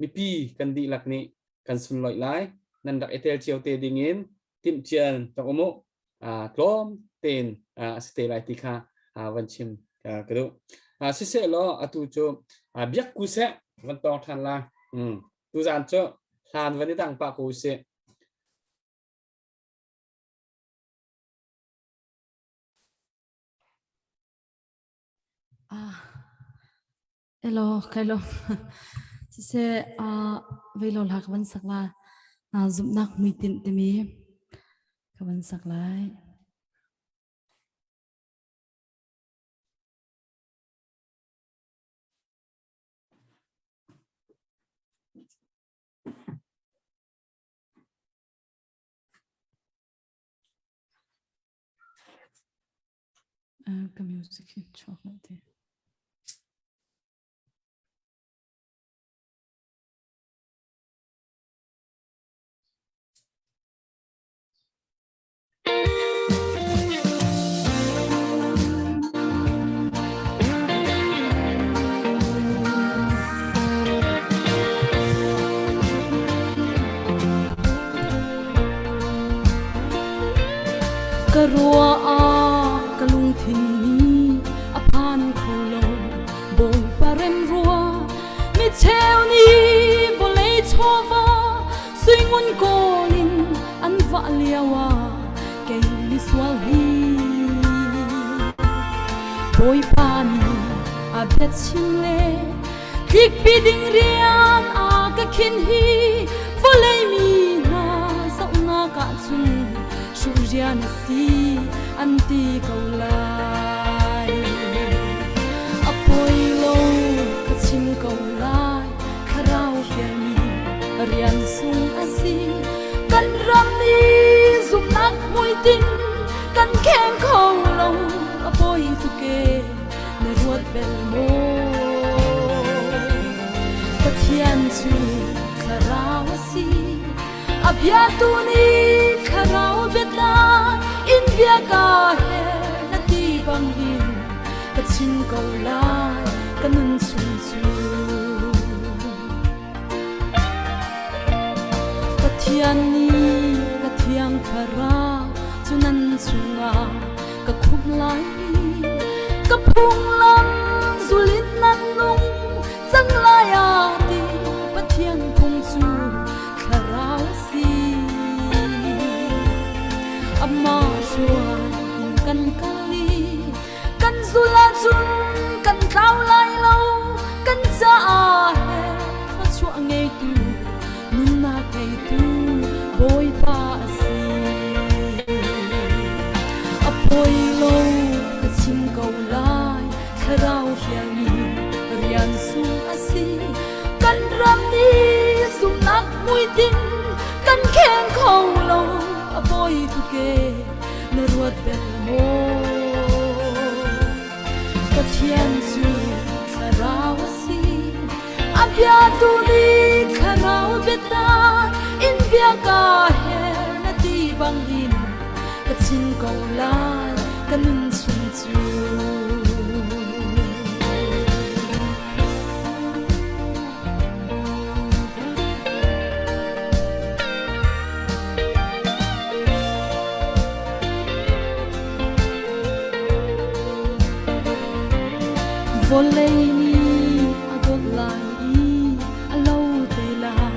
mipi kan dihlak nih kan sunlawih lai. Nan rak i tel cio te ding in timhcian tak um u. Tlawm tein a si te lai ti kha van chim ka duh. Siseh law atu cu biak ku seh van tawng ṭhan la. Tuzaan cu hlan van i dang pah ko usih. Ah, hello, hello. Siseh, vei lo hla ka van sak la. Zumhnak hmuitinh timi ka van sak lai. Ka music hi chuak lo te. Ka ruah ah ka lungthin nih a phan kho lo Bawipa rem rua mi cheu nih vawlei chawva suingun kawl in an vah lio ah kei misual hi Bawipa nih a biachim le tlikpi ding rian a ka khin hi vawlei mi hna zohnak ah cun hruh rian a si an ti ko lai. A poi lo ka chim ko lai thlarau fialmi rian sung a si. Kan ram nih zumhnak hmuitinh kan kheng kho lo a poi tuk e na ruat bel maw? Pathian cu thlarau a si a biatu nih thlarau biatlang in bia ka he na ti bangin ka chim ko lai ka nun chung cu. Pathian nih ka thiang thlarau cu nan chungah ka khumh lai i ka phunglam zulin nan nung cang lai a ti Pathian phung cu thlarau a si. Amah hruai in kan kal i kan zul ahcun kan tlau lai lo kan caah he thluachuah ngeitu nunnak ngeitu Bawipa a si. A poi lo ka chim ko lai thlarau fialmi rian sung a si kan ram nih zumhnak hmuitinh kan kheng kho lo a poi tuk e na ruat bel maw? Pathian cu thlarau a si, a biatu nih thlarau biatak in bia ka her na ti bangin ka chim ko lai ka nun chung cu. Vawlei nih a dawt lai i a lo te lai.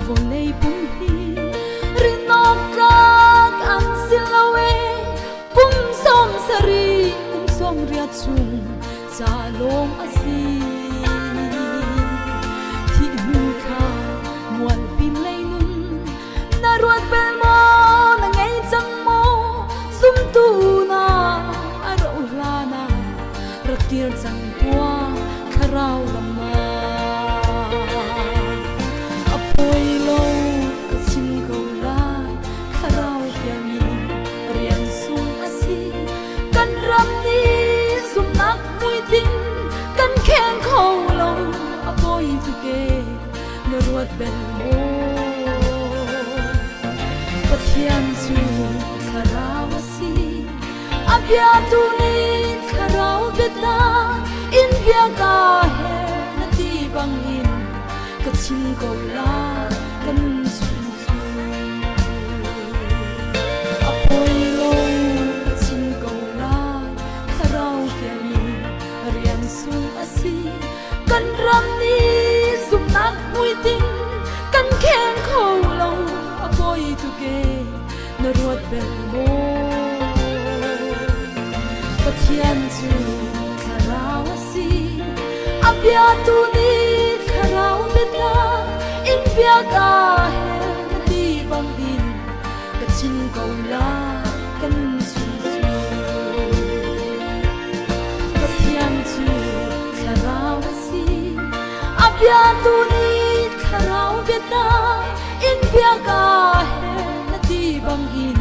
Vawlei pum hi rinawk tlak an si lo e. Kum 70, kum 80 chung ca lawng a si. Thih hnu thla mualpi lei nun na ruat bel maw na ngei cang maw zumtu na a roh hlan ah rak kir cang tuah thlarau lam ah a poi lo ka chim ko lai thlarau fiang in rian sung a si kan ram nih zumhnak hmuitinh kan kheng kho lo a poi tuk e na ruat bel maw Pathian cu thlarau a si a biatu nih thlarau biatak in bia ka her na ti bangin ka chim ko lai ka nun chung cu a poi lo ka chim ko lai thlarau fial in rian sung. Na ruat bel maw? Pathian cu thlarau a si, a biatu nih thlarau biatak in biak a herh ti bangin ka chim ko lai kan chung cu. Pathian cu thlarau a si, a biatu nih thlarau biatak in biak a herh na ti bangin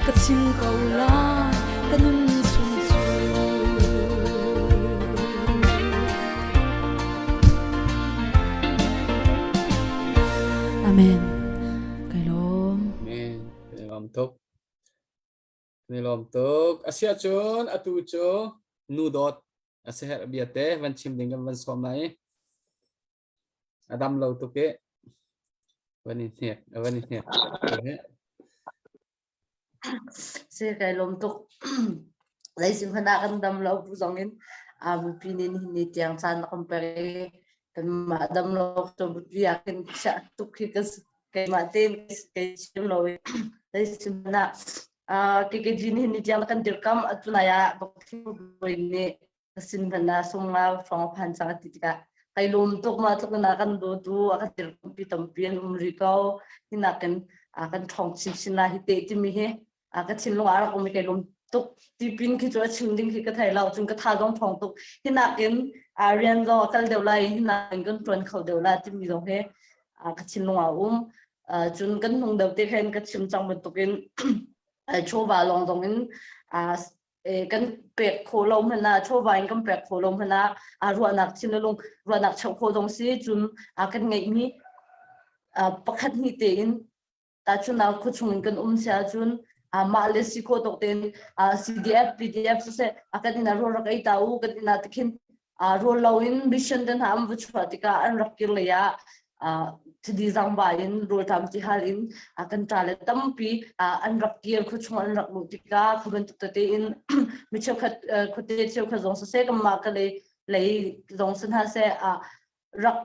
ka chim ko lai ka nun chung cu. Amen. Kai lawm. Amen. Kan i lawm tuk. Kan i lawm tuk. Asiah cun atu cu nu dawt a si herh bia te van chim ding kan van sawm lai. A dam lo tuk i van i hnek, van i hnek. Si kai lawm tuk. Leisin hmanh ah kan dam lo bu zong in a bupi nih nihin ni tiang caan na kan pek i kanmah dam lo cu bupi ah khin chiah tuk khi ka keimah tein kai chim lo i leisin hmanh ah KKG nihin ni tiang na kan dirkamh atu nai ah Dr. nih ka sin hmanh ah sung nga hrawng a phan cang a ti tikah kai lawm tuk ma tluk in a kan dawtu a kan dirkampi tampi an um rih ko hi nakin a kan ṭhawng chinchin la hi te timi hi a ka thinlung ah rak um i kai lawm tuk tipin khi cu a chim ding khi ka thei lo cun ka tha zong ṭhawng tuk hi nakin a rian zong a kal deuh lai hi nakin kan ṭuan kho deuh la timi zong hi a ka thinlung ah um cun kan hnung deuh te khan ka chim cang bantukin chawva lawng zong in kan pek khawh lo hmanh ah chawva in kan pek khawh lo hmanh ah aa ruahnak thinlung ruahnak cheuh khawh zong si cun a kan ngeihmi pakhat hnih tein tahchunhnak khuachung in kan um si ahcun mah le si khawh tawk tein CDF PDF siseh a kan inn ah rawl rak ei ta u kan inn ah tikhin rawl lo in mission te hna an va chuah tikah an rak kir lei ah thidi zangba in rawlṭam tihal in kan ṭa le tampi an rak kir khuachung an rak luh tikah khu bantuk tete in mi cheukhat khuate cheukhat zong siseh kanmah ka lei lei zong si hna seh rak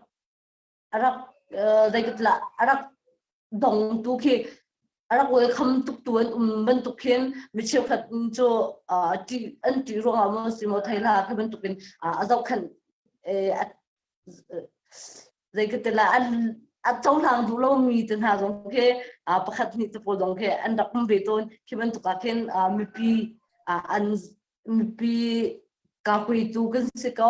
rak zeikatla rak dongtu khi a rak welcome tuk tu an um bantuk khin mi cheukhat cu ṭih an ṭih ruangah maw si maw thei hlah khi bantukin a zohkhenh zeikatila an a cohlang duh lomi te hna zong khi pakhat hnih te pawl zong khi an rak um ve tawn khi bantuk ah khin mipi an mipi kakuitu kan si ko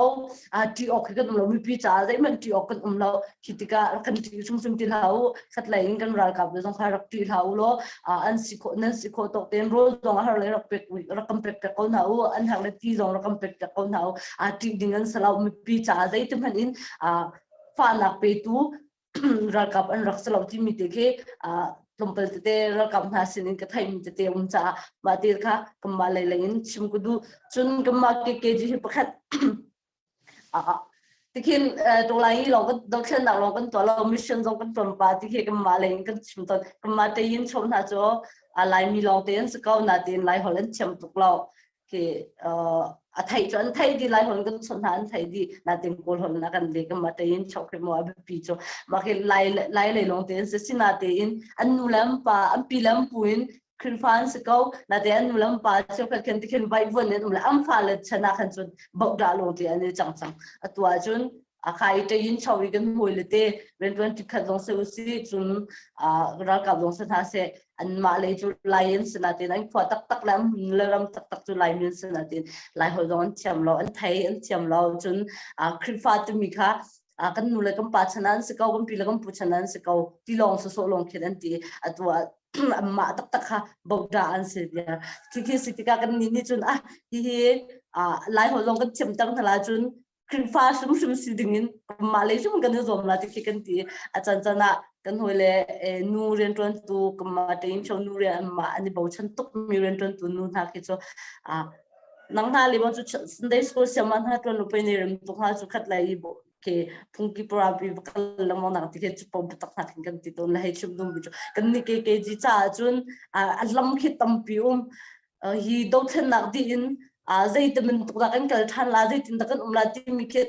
ṭih awk khi kan um lo mipi caah zeihmanh ṭih awk kan um lo khi tikah kan ṭih hrimhrim ti hlah u khatlei in kan ralkap le zong kha rak ṭih hlah u law an si khawh nan si khawh tawk tein rawl zong a har le rak pek rak kan pek pek ko hna u an har le ti zong rak kan pek pek ko hna u ṭih ding an si lo mipi caah zeiti hmanh in fahnak petu ralkap an rak si lo timi te khi tlawmpal tete ralkap hna sin in ka theihmi tete um caah mah te kha kanmah lei lei in chim ka duh cun kanmah KKG hi pakhat tikhin tolai hi lawng kan dothlennak lawng kan tuah lo mission zong kan tuan pa ti khi kanmah lei in kan chim tawn kanmah tein chom hna cu Laimi lawng te an si ko natein Lai holh an thiam tuk lo khi a theih cu an thei di lai hon kan chawnh hna an thei di natin kawl hon na kan le kan ma tein chok khi mo a biapi cu mah khi lai lai lei lawng tein si sina tein an nu le an pa an pi le an pu in Khrihfa an si ko na te an nu le an pa cheukhat khan tikhin vai vuan in um le an fa le chan ah khan cun boh dah lawng te an i cang cang atu ah cun a khai te yin chau i kan hoi le te riantuan tikhat zong se usi cun ralkap zong se hna se anmah lei cu lai an si natin an khua taktak le an le ram taktak cu Laimi an si natin Lai holh zong an thiam lo an thei an thiam lo cun Khrihfa timi kha kan nu le kan pa chan an si ko kan pi le kan pu chan an si ko ti lawng sawsawh lawng khin an ti atu ah anmah taktak kha boda an si bia khi khi si tikah kan nih nih cun ah hihi Lai holh zong kan thiam tang hna la cun Khrihfa hrimhrim si ding in mah lei hrim kan i zuam la ti khi kan ti a can can ah kan hawi le nu rianṭuantu kanmah tein cho nu rian mah an i bochan tuk mi rianṭuantu nu hna khi cu nang hna le cu Sunday school siam hna ṭuan lu pe ne rim tuk hna cu khat lai i bo ke phungki pura pi kal lengmang nak ti khi chu pom tak hna khin kan ti tawn le hei chim dum bi chu kan ni ke ke ji cha cun a lam khi tampi um hi dothlennak dih in zeitin bantuk dah kan kal ṭhan la zeitin dah kan um la timi khi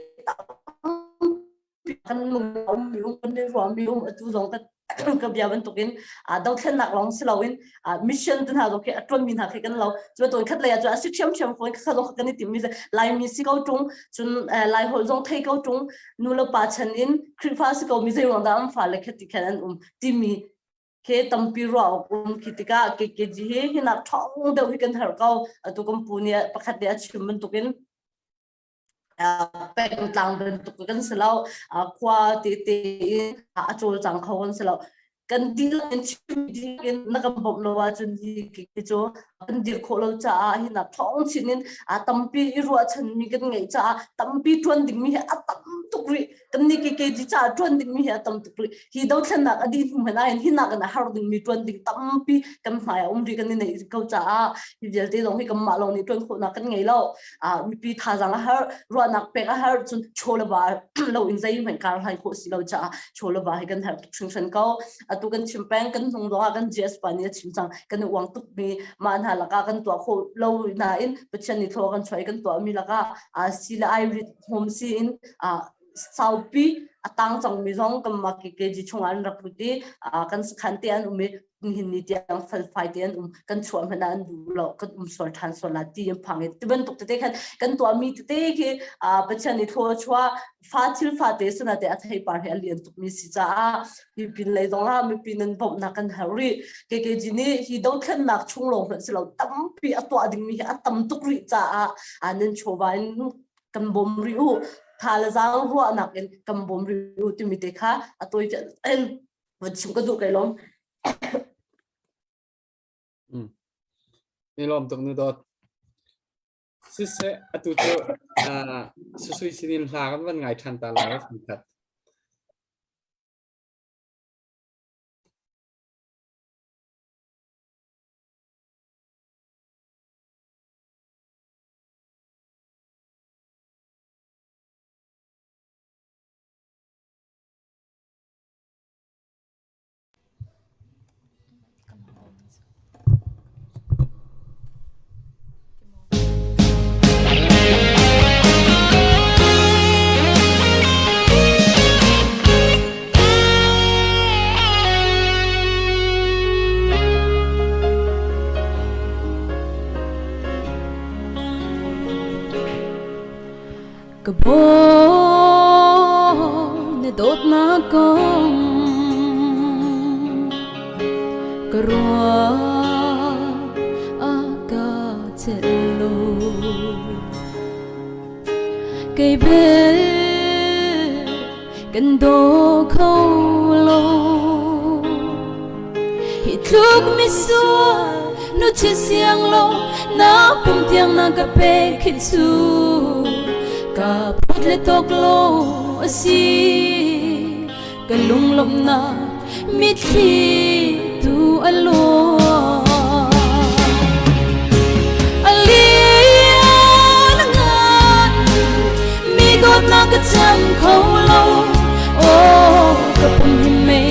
kan lung um mi um kan i ruah mi um atu zong kan. Ka bia bantukin dothlennak lawng si loin mission te hna zong khi a ṭuanmi hna khi kan lo. Cu bantukin khat lei ah cun a si ṭhiamṭhiam fawn kha zong kan i timmi Laimi si ko ṭung, cun Lai holh zong thei ko ṭung, nu le pa chan in Khrihfa si ko mi zei ruang dah an fale kha ti khan an um timi khi tampi ruah awk um. Khi tikah KKG hi hinak ṭhawng deuh hi kan herh ko. Atu kan pu nih pakhat nih a chim bantukin pengtlang bantuk kan si lo, khua tete in a cawlcang kho kan si lo. Kan dihlak in chim ding in na kan bawmh lo ahcun hi hi cu kan dir khawh lo caah hi nak ṭhawng chin in tampi i ruahchanmi kan ngeih caah tampi ṭuan dingmi hi a tam tuk rih. Kan nih KKG caah ṭuan dingmi hi a tam tuk rih. Hi dothlennak a dih hnu hmanh ahhin hi nak in a har dingmi ṭuan ding tampi kan hmai a um rih kan i neih ko caah hi vialte zong hi kanmah lawng nih ṭuan khawhnak kan ngei lo. Mipi thazaang a har, ruahnak pek a har, cun chaw le va lo in zeihmanh kar hlai khawh si lo caah chaw le va hi kan har tuk hringhran ko. Atu kan chim peng, kan hnung zong ah kan GS pa nih a chim cang, kan i uang tuk mi mah hna lakah kan tuah khawh lo nain Pathian nih thlaw kan chuah i kan tuah mi lakah si le ai rit hmawm si in saupi a tang cangmi zong kan mah KKG chungah an rak lut i kan sakhan te an um i nihin ni tiang felfai te an um. Kan chuah hmanh ah an duh lo, kan um sual ṭhan sual la ti an phang i ti bantuk tete khan kan tuahmi tete khi Pathian nih thlua chuah fa thil fa te sana te a theipar he a lian tukmi si caah hi pin lei zong ah mipi nan bawmhnak kan herh rih. KKG nih hi dothlennak chung lawng hmanh si lo, tampi a tuah dingmi hi a tam tuk rih caah nan chawva in kan bawm rih u, tha le zaang ruahnak in kan bawm rih u timi te kha a tawi in van chim ka duh kai lawm. Ni lawm tuk nu dawt. Siseh, atu cu susui sinin hla kan van ngai ṭhan ta lai khat. Ka bawi na dawtnak kong ka ruah a ka celh lo. Kei bel kan daw kho lo. Hi tluk misual nu chi siang lo na pum tiang na ka pek khi cu ka phut le tok lo a si. Ka lunglawmhnak mitthli tu a luang. A lian ngan mi dawtnak ka cham kho lo. Oh, ka pum hi mei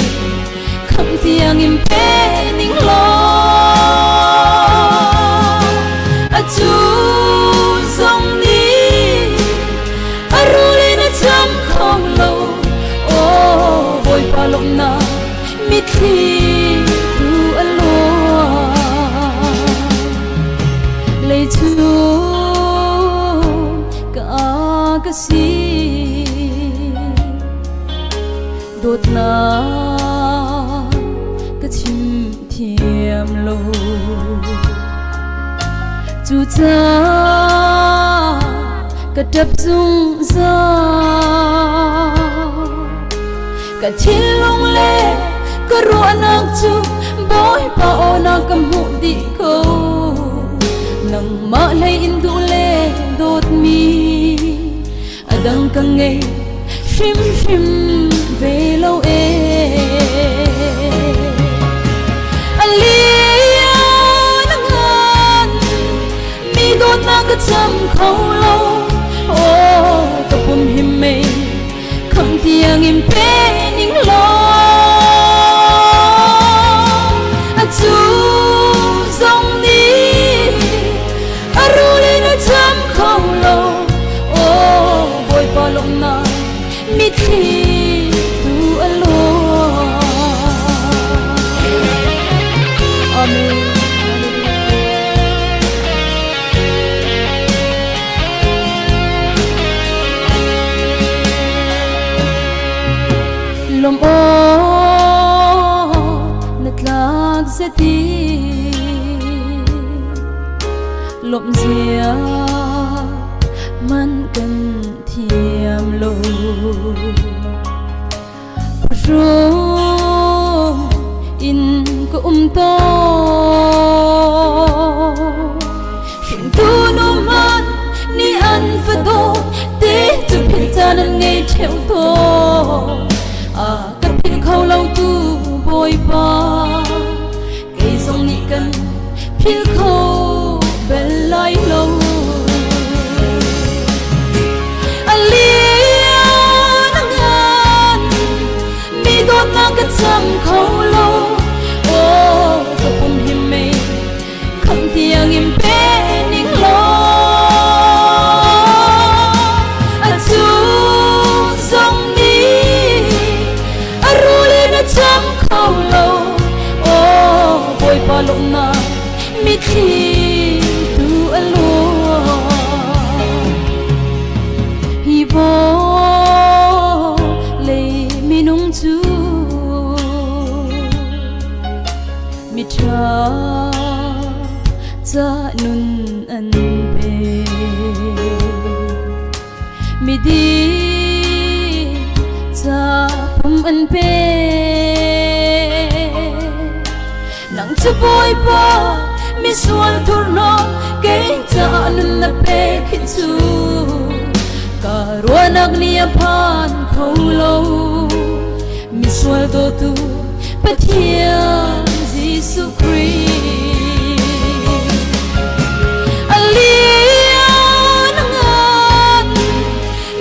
kham tiang in pe ning law. A cu zong nih a rul in a cham kho lo. Oh, Bawipa lawmhnak mitthli tu a luang. Lei cu ka ka si dawtnak ka chim thiam lo. Cucaah ka ṭap zungzal. Ka thinlung le ka ruahnak cu Bawipa aw na ka hmuh dih ko. Nangmah hlei in duh le dawtmi a dang ka ngei hrimhrim ve lo ee. A lian a ngan mi dawtnak ka cham kho lo. Oh, ka pum him mei kham tiang in pe ning law. A cu zong nih a rul in a cham kho lo. Oh, Bawipa lawmhnak mitthli tu a luang. Lom aw na tlak zeti lom zia man kan thiam lo Rum in ka um to Hringtu nu man ni an fado te chu phil chan an ngei theu to a ka phil kho lo tu bawipa kei zong nih kan phil kho bel lai lo a lian a ngan mi dawtnak ka cham kho lo oh ka pum him mei kham tiang in pe ning law a cu zong nih a rul in a cham kho lo oh bawipa lawmhnak mitthli tu a luang hi vawlei minung cu miṭha ca nun an pe miding ca pum an pe nang cu bawipa misual thurhnawm kei ca nun na pek hi cu ka ruahnak nih a phan kho lo misual dawtu Pathian Jesuh Khrih a lian a ngan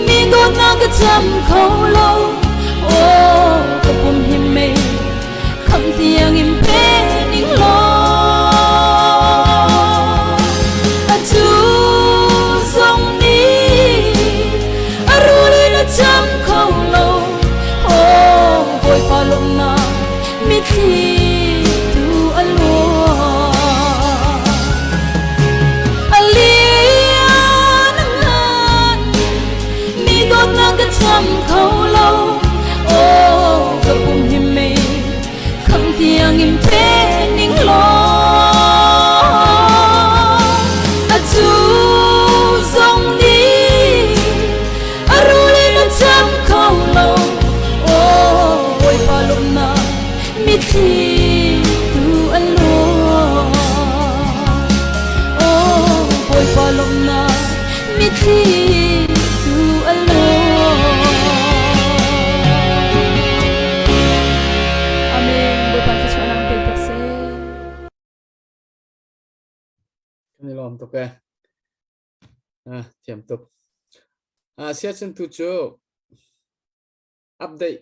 mi dawtnak ka cham kho lo oh ka pum hi mei kham tiang in pe ning law a cu zong nih a rul in a cham kho lo oh bawipa lawmhnak mitthli tu a luang a lian a ngan mi dawtnak ka cham kho lo oh ka pum hi mei kham tiang in pe ning law a cu zong nih a rul in a cham kho lo oh bawipa lawmhnak mitthli tu a luang oh bawipa lawmhnak mitthli tu a luang Amen. Bawipa thluachuahnak pe piak seh. Kan i lawm tuk e. Ah, thiam tuk. Ah, siacun tu cu update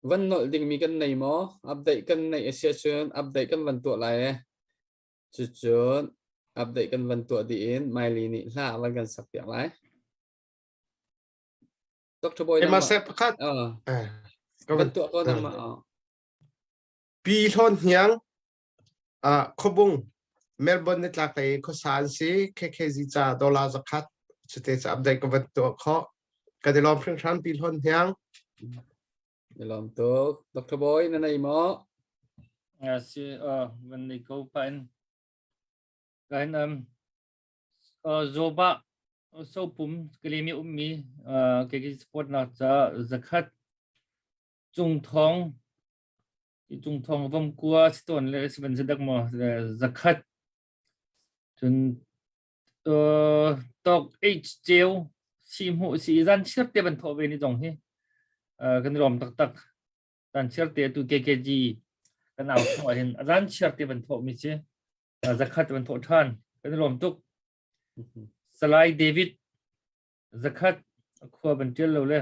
van nolh dingmi kan nei maw? Update kan neih a si ahcun update kan van tuah lai e. Cucun update kan van tuah dih in Miley nih hla van kan sak piak lai. Dr. Boy Ema se pakhat. Ah. Van tuah ko nangmah. Pi Hlawn Hniang Khuabung Melbourne nitlak lei khuasa an si. KKZ ca dollar zakhat cute ca update ka van tuah khawh. Kan i lawm hringhran Pi Hlawn Hniang. I lawm tuk. Dr. Boy na nei maw? Si van nei ko pa in. Kain Zoba sopum kalemi ummi KKZ support nak ca zakhat Cung Thong I Cung Thong Vomkua si tawn le si van si dak maw zakhat cun tawk H ceu si hmuh si zan chiar te van thawh ve ni zong hi kan lawm taktak zan chiar te tu KKG kan au chung ah hin zan chiar te van thawh mi si zakhat van thawh than kan lawm tuk Salai David Zakhat a khua van ṭial lo le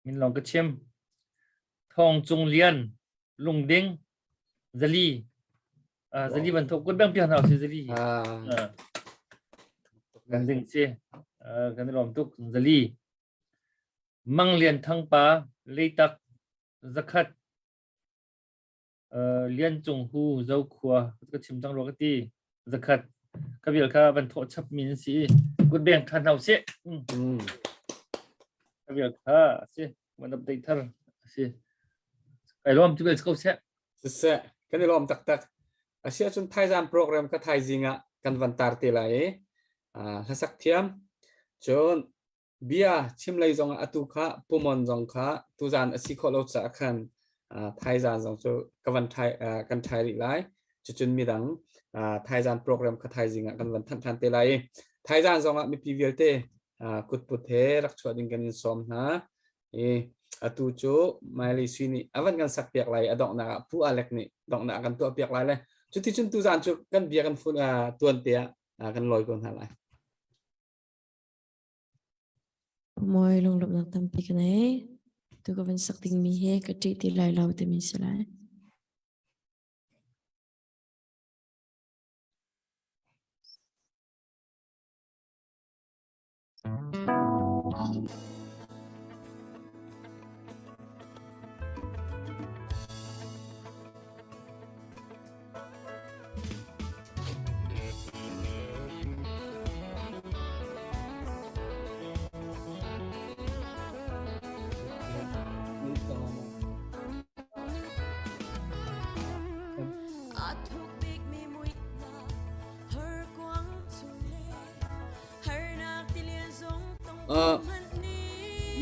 min lawng ka chim. Thawng Cung Lian, Lungding, Zali. Zali van thok kut bang piak hna si Zali. Lungding si. Kan i lawm tuk Zali. Mang Lian Thang pa, Leitak, Zakhat. Lian Cung Hu Zokhua ka chim cang rua ka ti zakhat ka vial kha van thawh chap mi an si i kut beng than hau sih ka vial kha si van update thar si. Kai lawm tu bel ko seh. Siseh, kan i lawm taktak. Asi ahcun thaizan program ka thaizing ah kan van tar te lai i hlasak thiam. Cun bia chim lei zong ah atu kha pumon zong kha tuzan a si khawh lo caah khan thaizan zong cu ka van thai kan thai rih lai. Cucun midang thaizan program kha thaizing ah kan van thanh than te lai i thaizan zong ah mipi vialte kutput he rak chuah ding kan in sawm hna. I atu cu Miley Sui nih a van kan sak piak lai a donghnak ah Pu Alec nih donghnak a kan tuah piak lai le cuticun tuzaan cu kan bia kan fun tuan te ah kan lawi ko hna lai. Mawi lunglawmhnak tampi ka nei. Tu ka van sak dingmi hi ka ṭih ti lai lo timi si lai.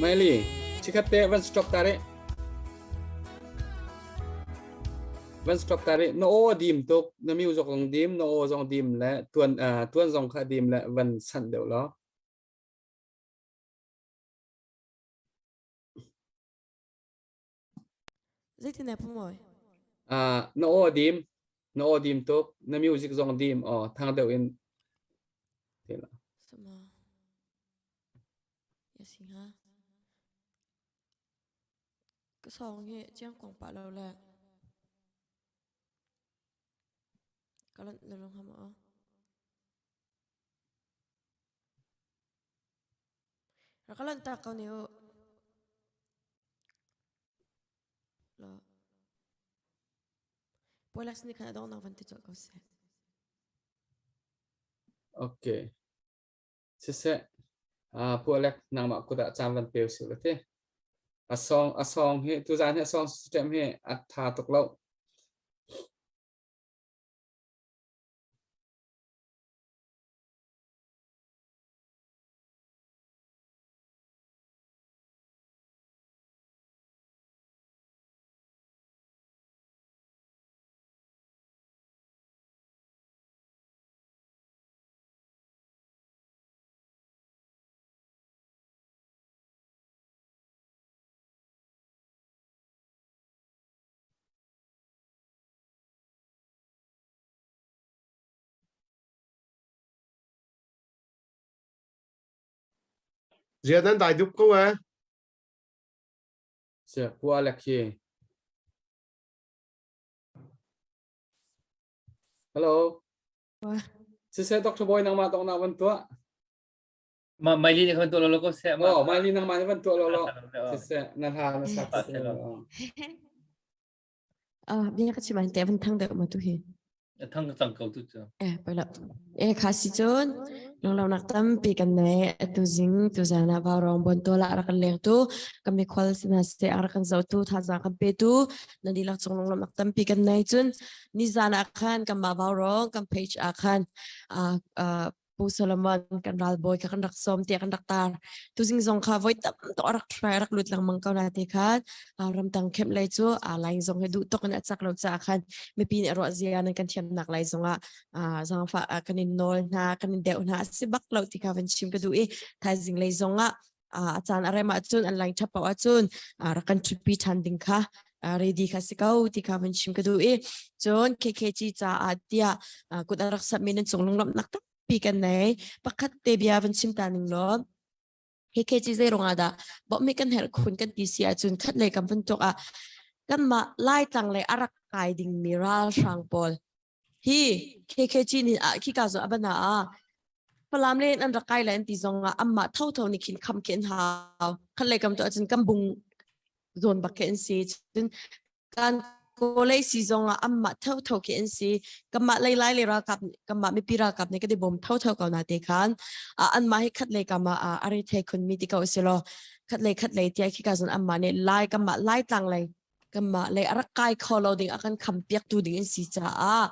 Miley, chikhat te van stop ta re. Van stop ta re. Na aw dim tuk, na music zong dim, na aw zong dim le tuan tuan zong kha dim le van san deuh lo. Zeitin na pumoi? Na aw dim, na aw dim tuk, na music zong dim aw thang deuh in. Sama. Ya sing ha. Ka song hi chiang kong pa lo le. Ka lan lolong ha ma. Rak ka lanh tak ko ne u. Lo. Polex nih khan a donghnak van ti colh ko seh. Okay. Siseh, Pu Alec nangmah kut ah caan van pe usih la ti. A song a song hi tuzaan hi a song system hi a tha tuk lo. Zia nan dai dup ko eh. Sia Pu Alec hi. Hello. Siseh Dr. Boy nangmah dong na van tuah. Ma Maili nih khan tuah lo ko seh. Oh, Maili nangmah nih van tuah lo lo. Siseh na hla na sak. Bia ka chim te van thang deuh ma tu hi. Thang cang ko tu cu. Eh pala. Eh kha si cun lunglonak tampi kan nei atu zing tu zan ah vaurong bon to la rak kan leng tu kan mikhwal sina se rak kan zo tu thazaang kan pe tu nan dihlak cung lunglawmnak tampi kan nei cun ni zan ah khan kan mah vaurong kan page ah khan Pu Solomon kan ralbawi kha kan rak sawm tiah kan rak tar. Tuzing zong kha voi tam tuk a rak try rak lut lengmang ko na te khan ramtang kemh lei cu line zong hi duh tuk in a cak lo caah khan mipi nih ruah zia nan kan thiamnak lai zong ah zaangfah kan in nawl hna kan in deuh hna a si bak lo ti kha van chim ka duh i thaizing lei zong ah a caan a rem ahcun an line ṭha paoh ahcun rak kan ṭhutpi ṭhan ding kha ready kha si ko ti kha van chim ka duh i cun KKG caah tiah kut a rak sammi nan cung lunglawmhnak tampi kan nei pakhat te bia van chim ta ning law KKG zei ruangah dah bawmhmi kan herh khun kan ti si ahcun khat lei kan van tuk ah kanmah Laitlang lei a rak kai dingmi ralhrang pawl Hi KKG nih ah khika zawn a ban ah Falam le an rak kai lai an ti zong ah anmah thotho nih khin kham khi an hau. Khat lei kam tu ahcun kan bung zawn bak khi an si. Cun kan kawlei si zong ah anmah thotho khi an si. Kanmah lei lai le ralkap kanmah mipi ralkap nih kan i bawm thotho ko na te khan. Anmah hi khat lei kam ah a re thei khun mi ti ko si law khat lei khat lei tiah khika zawn anmah nih lai kanmah lai tlang lei. Kanmah le a rak kai kho lo ding a kan kham piak tu ding an si caah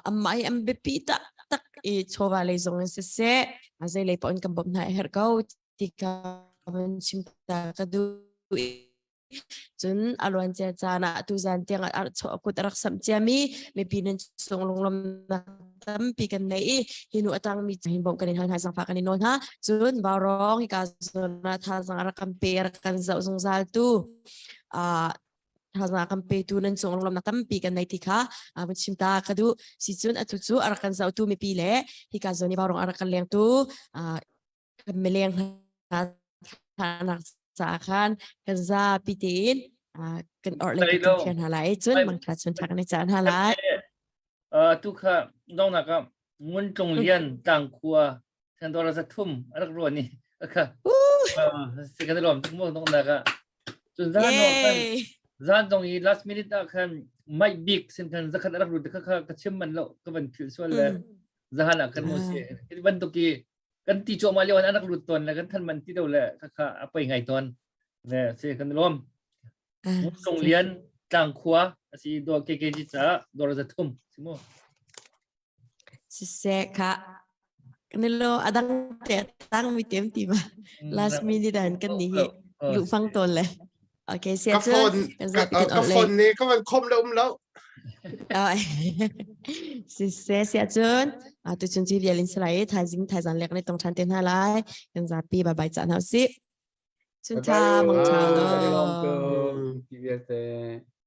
amah hi an biapi taktak i chawva lei zong in siseh a zei lei paoh in kan bawmh hna a herh ko ti kha van chim ta ka duh. Cun a luancia caan ah tuzan tiang ah kut a rak samh ciami mipi nan cung lunglawmnak tampi kan nei i hi nu a tangmi hin bawmh kan in hal hna, zangfah kan in nawl hna. Cun Vaurawng hika zawn ah thazaang a rak kan pe, a rak kan zoh zungzal tu thazaang kan petu nan cung lunglawmnak tampi kan nei ti kha vun chim ta ka duh. Si cun atu cu a rak kan zohtu mipi le hika zawn i Vaurawng a rak kan lengtu kan mileng hna thlahnak caah khan kan zapi tein kan orh le kan thian hna lai, cun mangtha chun tha kan i cah hna lai. Tu kha dongnak ah Ngun Tlung Lian Tlangkhua Thandora zathum a rak ruan i kha si kan lawm tuk mo dongnak ah. Cun zan kan zan dong i last minute ah khan mic bik sin khan zakhat a rak lut kha kha ka chim man lo, ka van philh sual le zahan ah kan mo si bantuk i kan ti cuahmah lio an rak lut tawn le kan than man ti do le khakha a poi ngai tawn le si kan lawm. Song Lian Tlangkhua asi do KKG ca dor za thum simo. Siseh kha nilo adang te tang mi tem ti ma last minute an kan ni hi lu fang ton le. Okay, sia Ka phone ka phone ni ka van khom le um lo. Siseh, sia cun tu chun chi vial in salai thaizing thaizan lek ne tong than te hna lai. Kan zapi bye bye cha hna si. Chun tha mang chao lo. Ti vialte.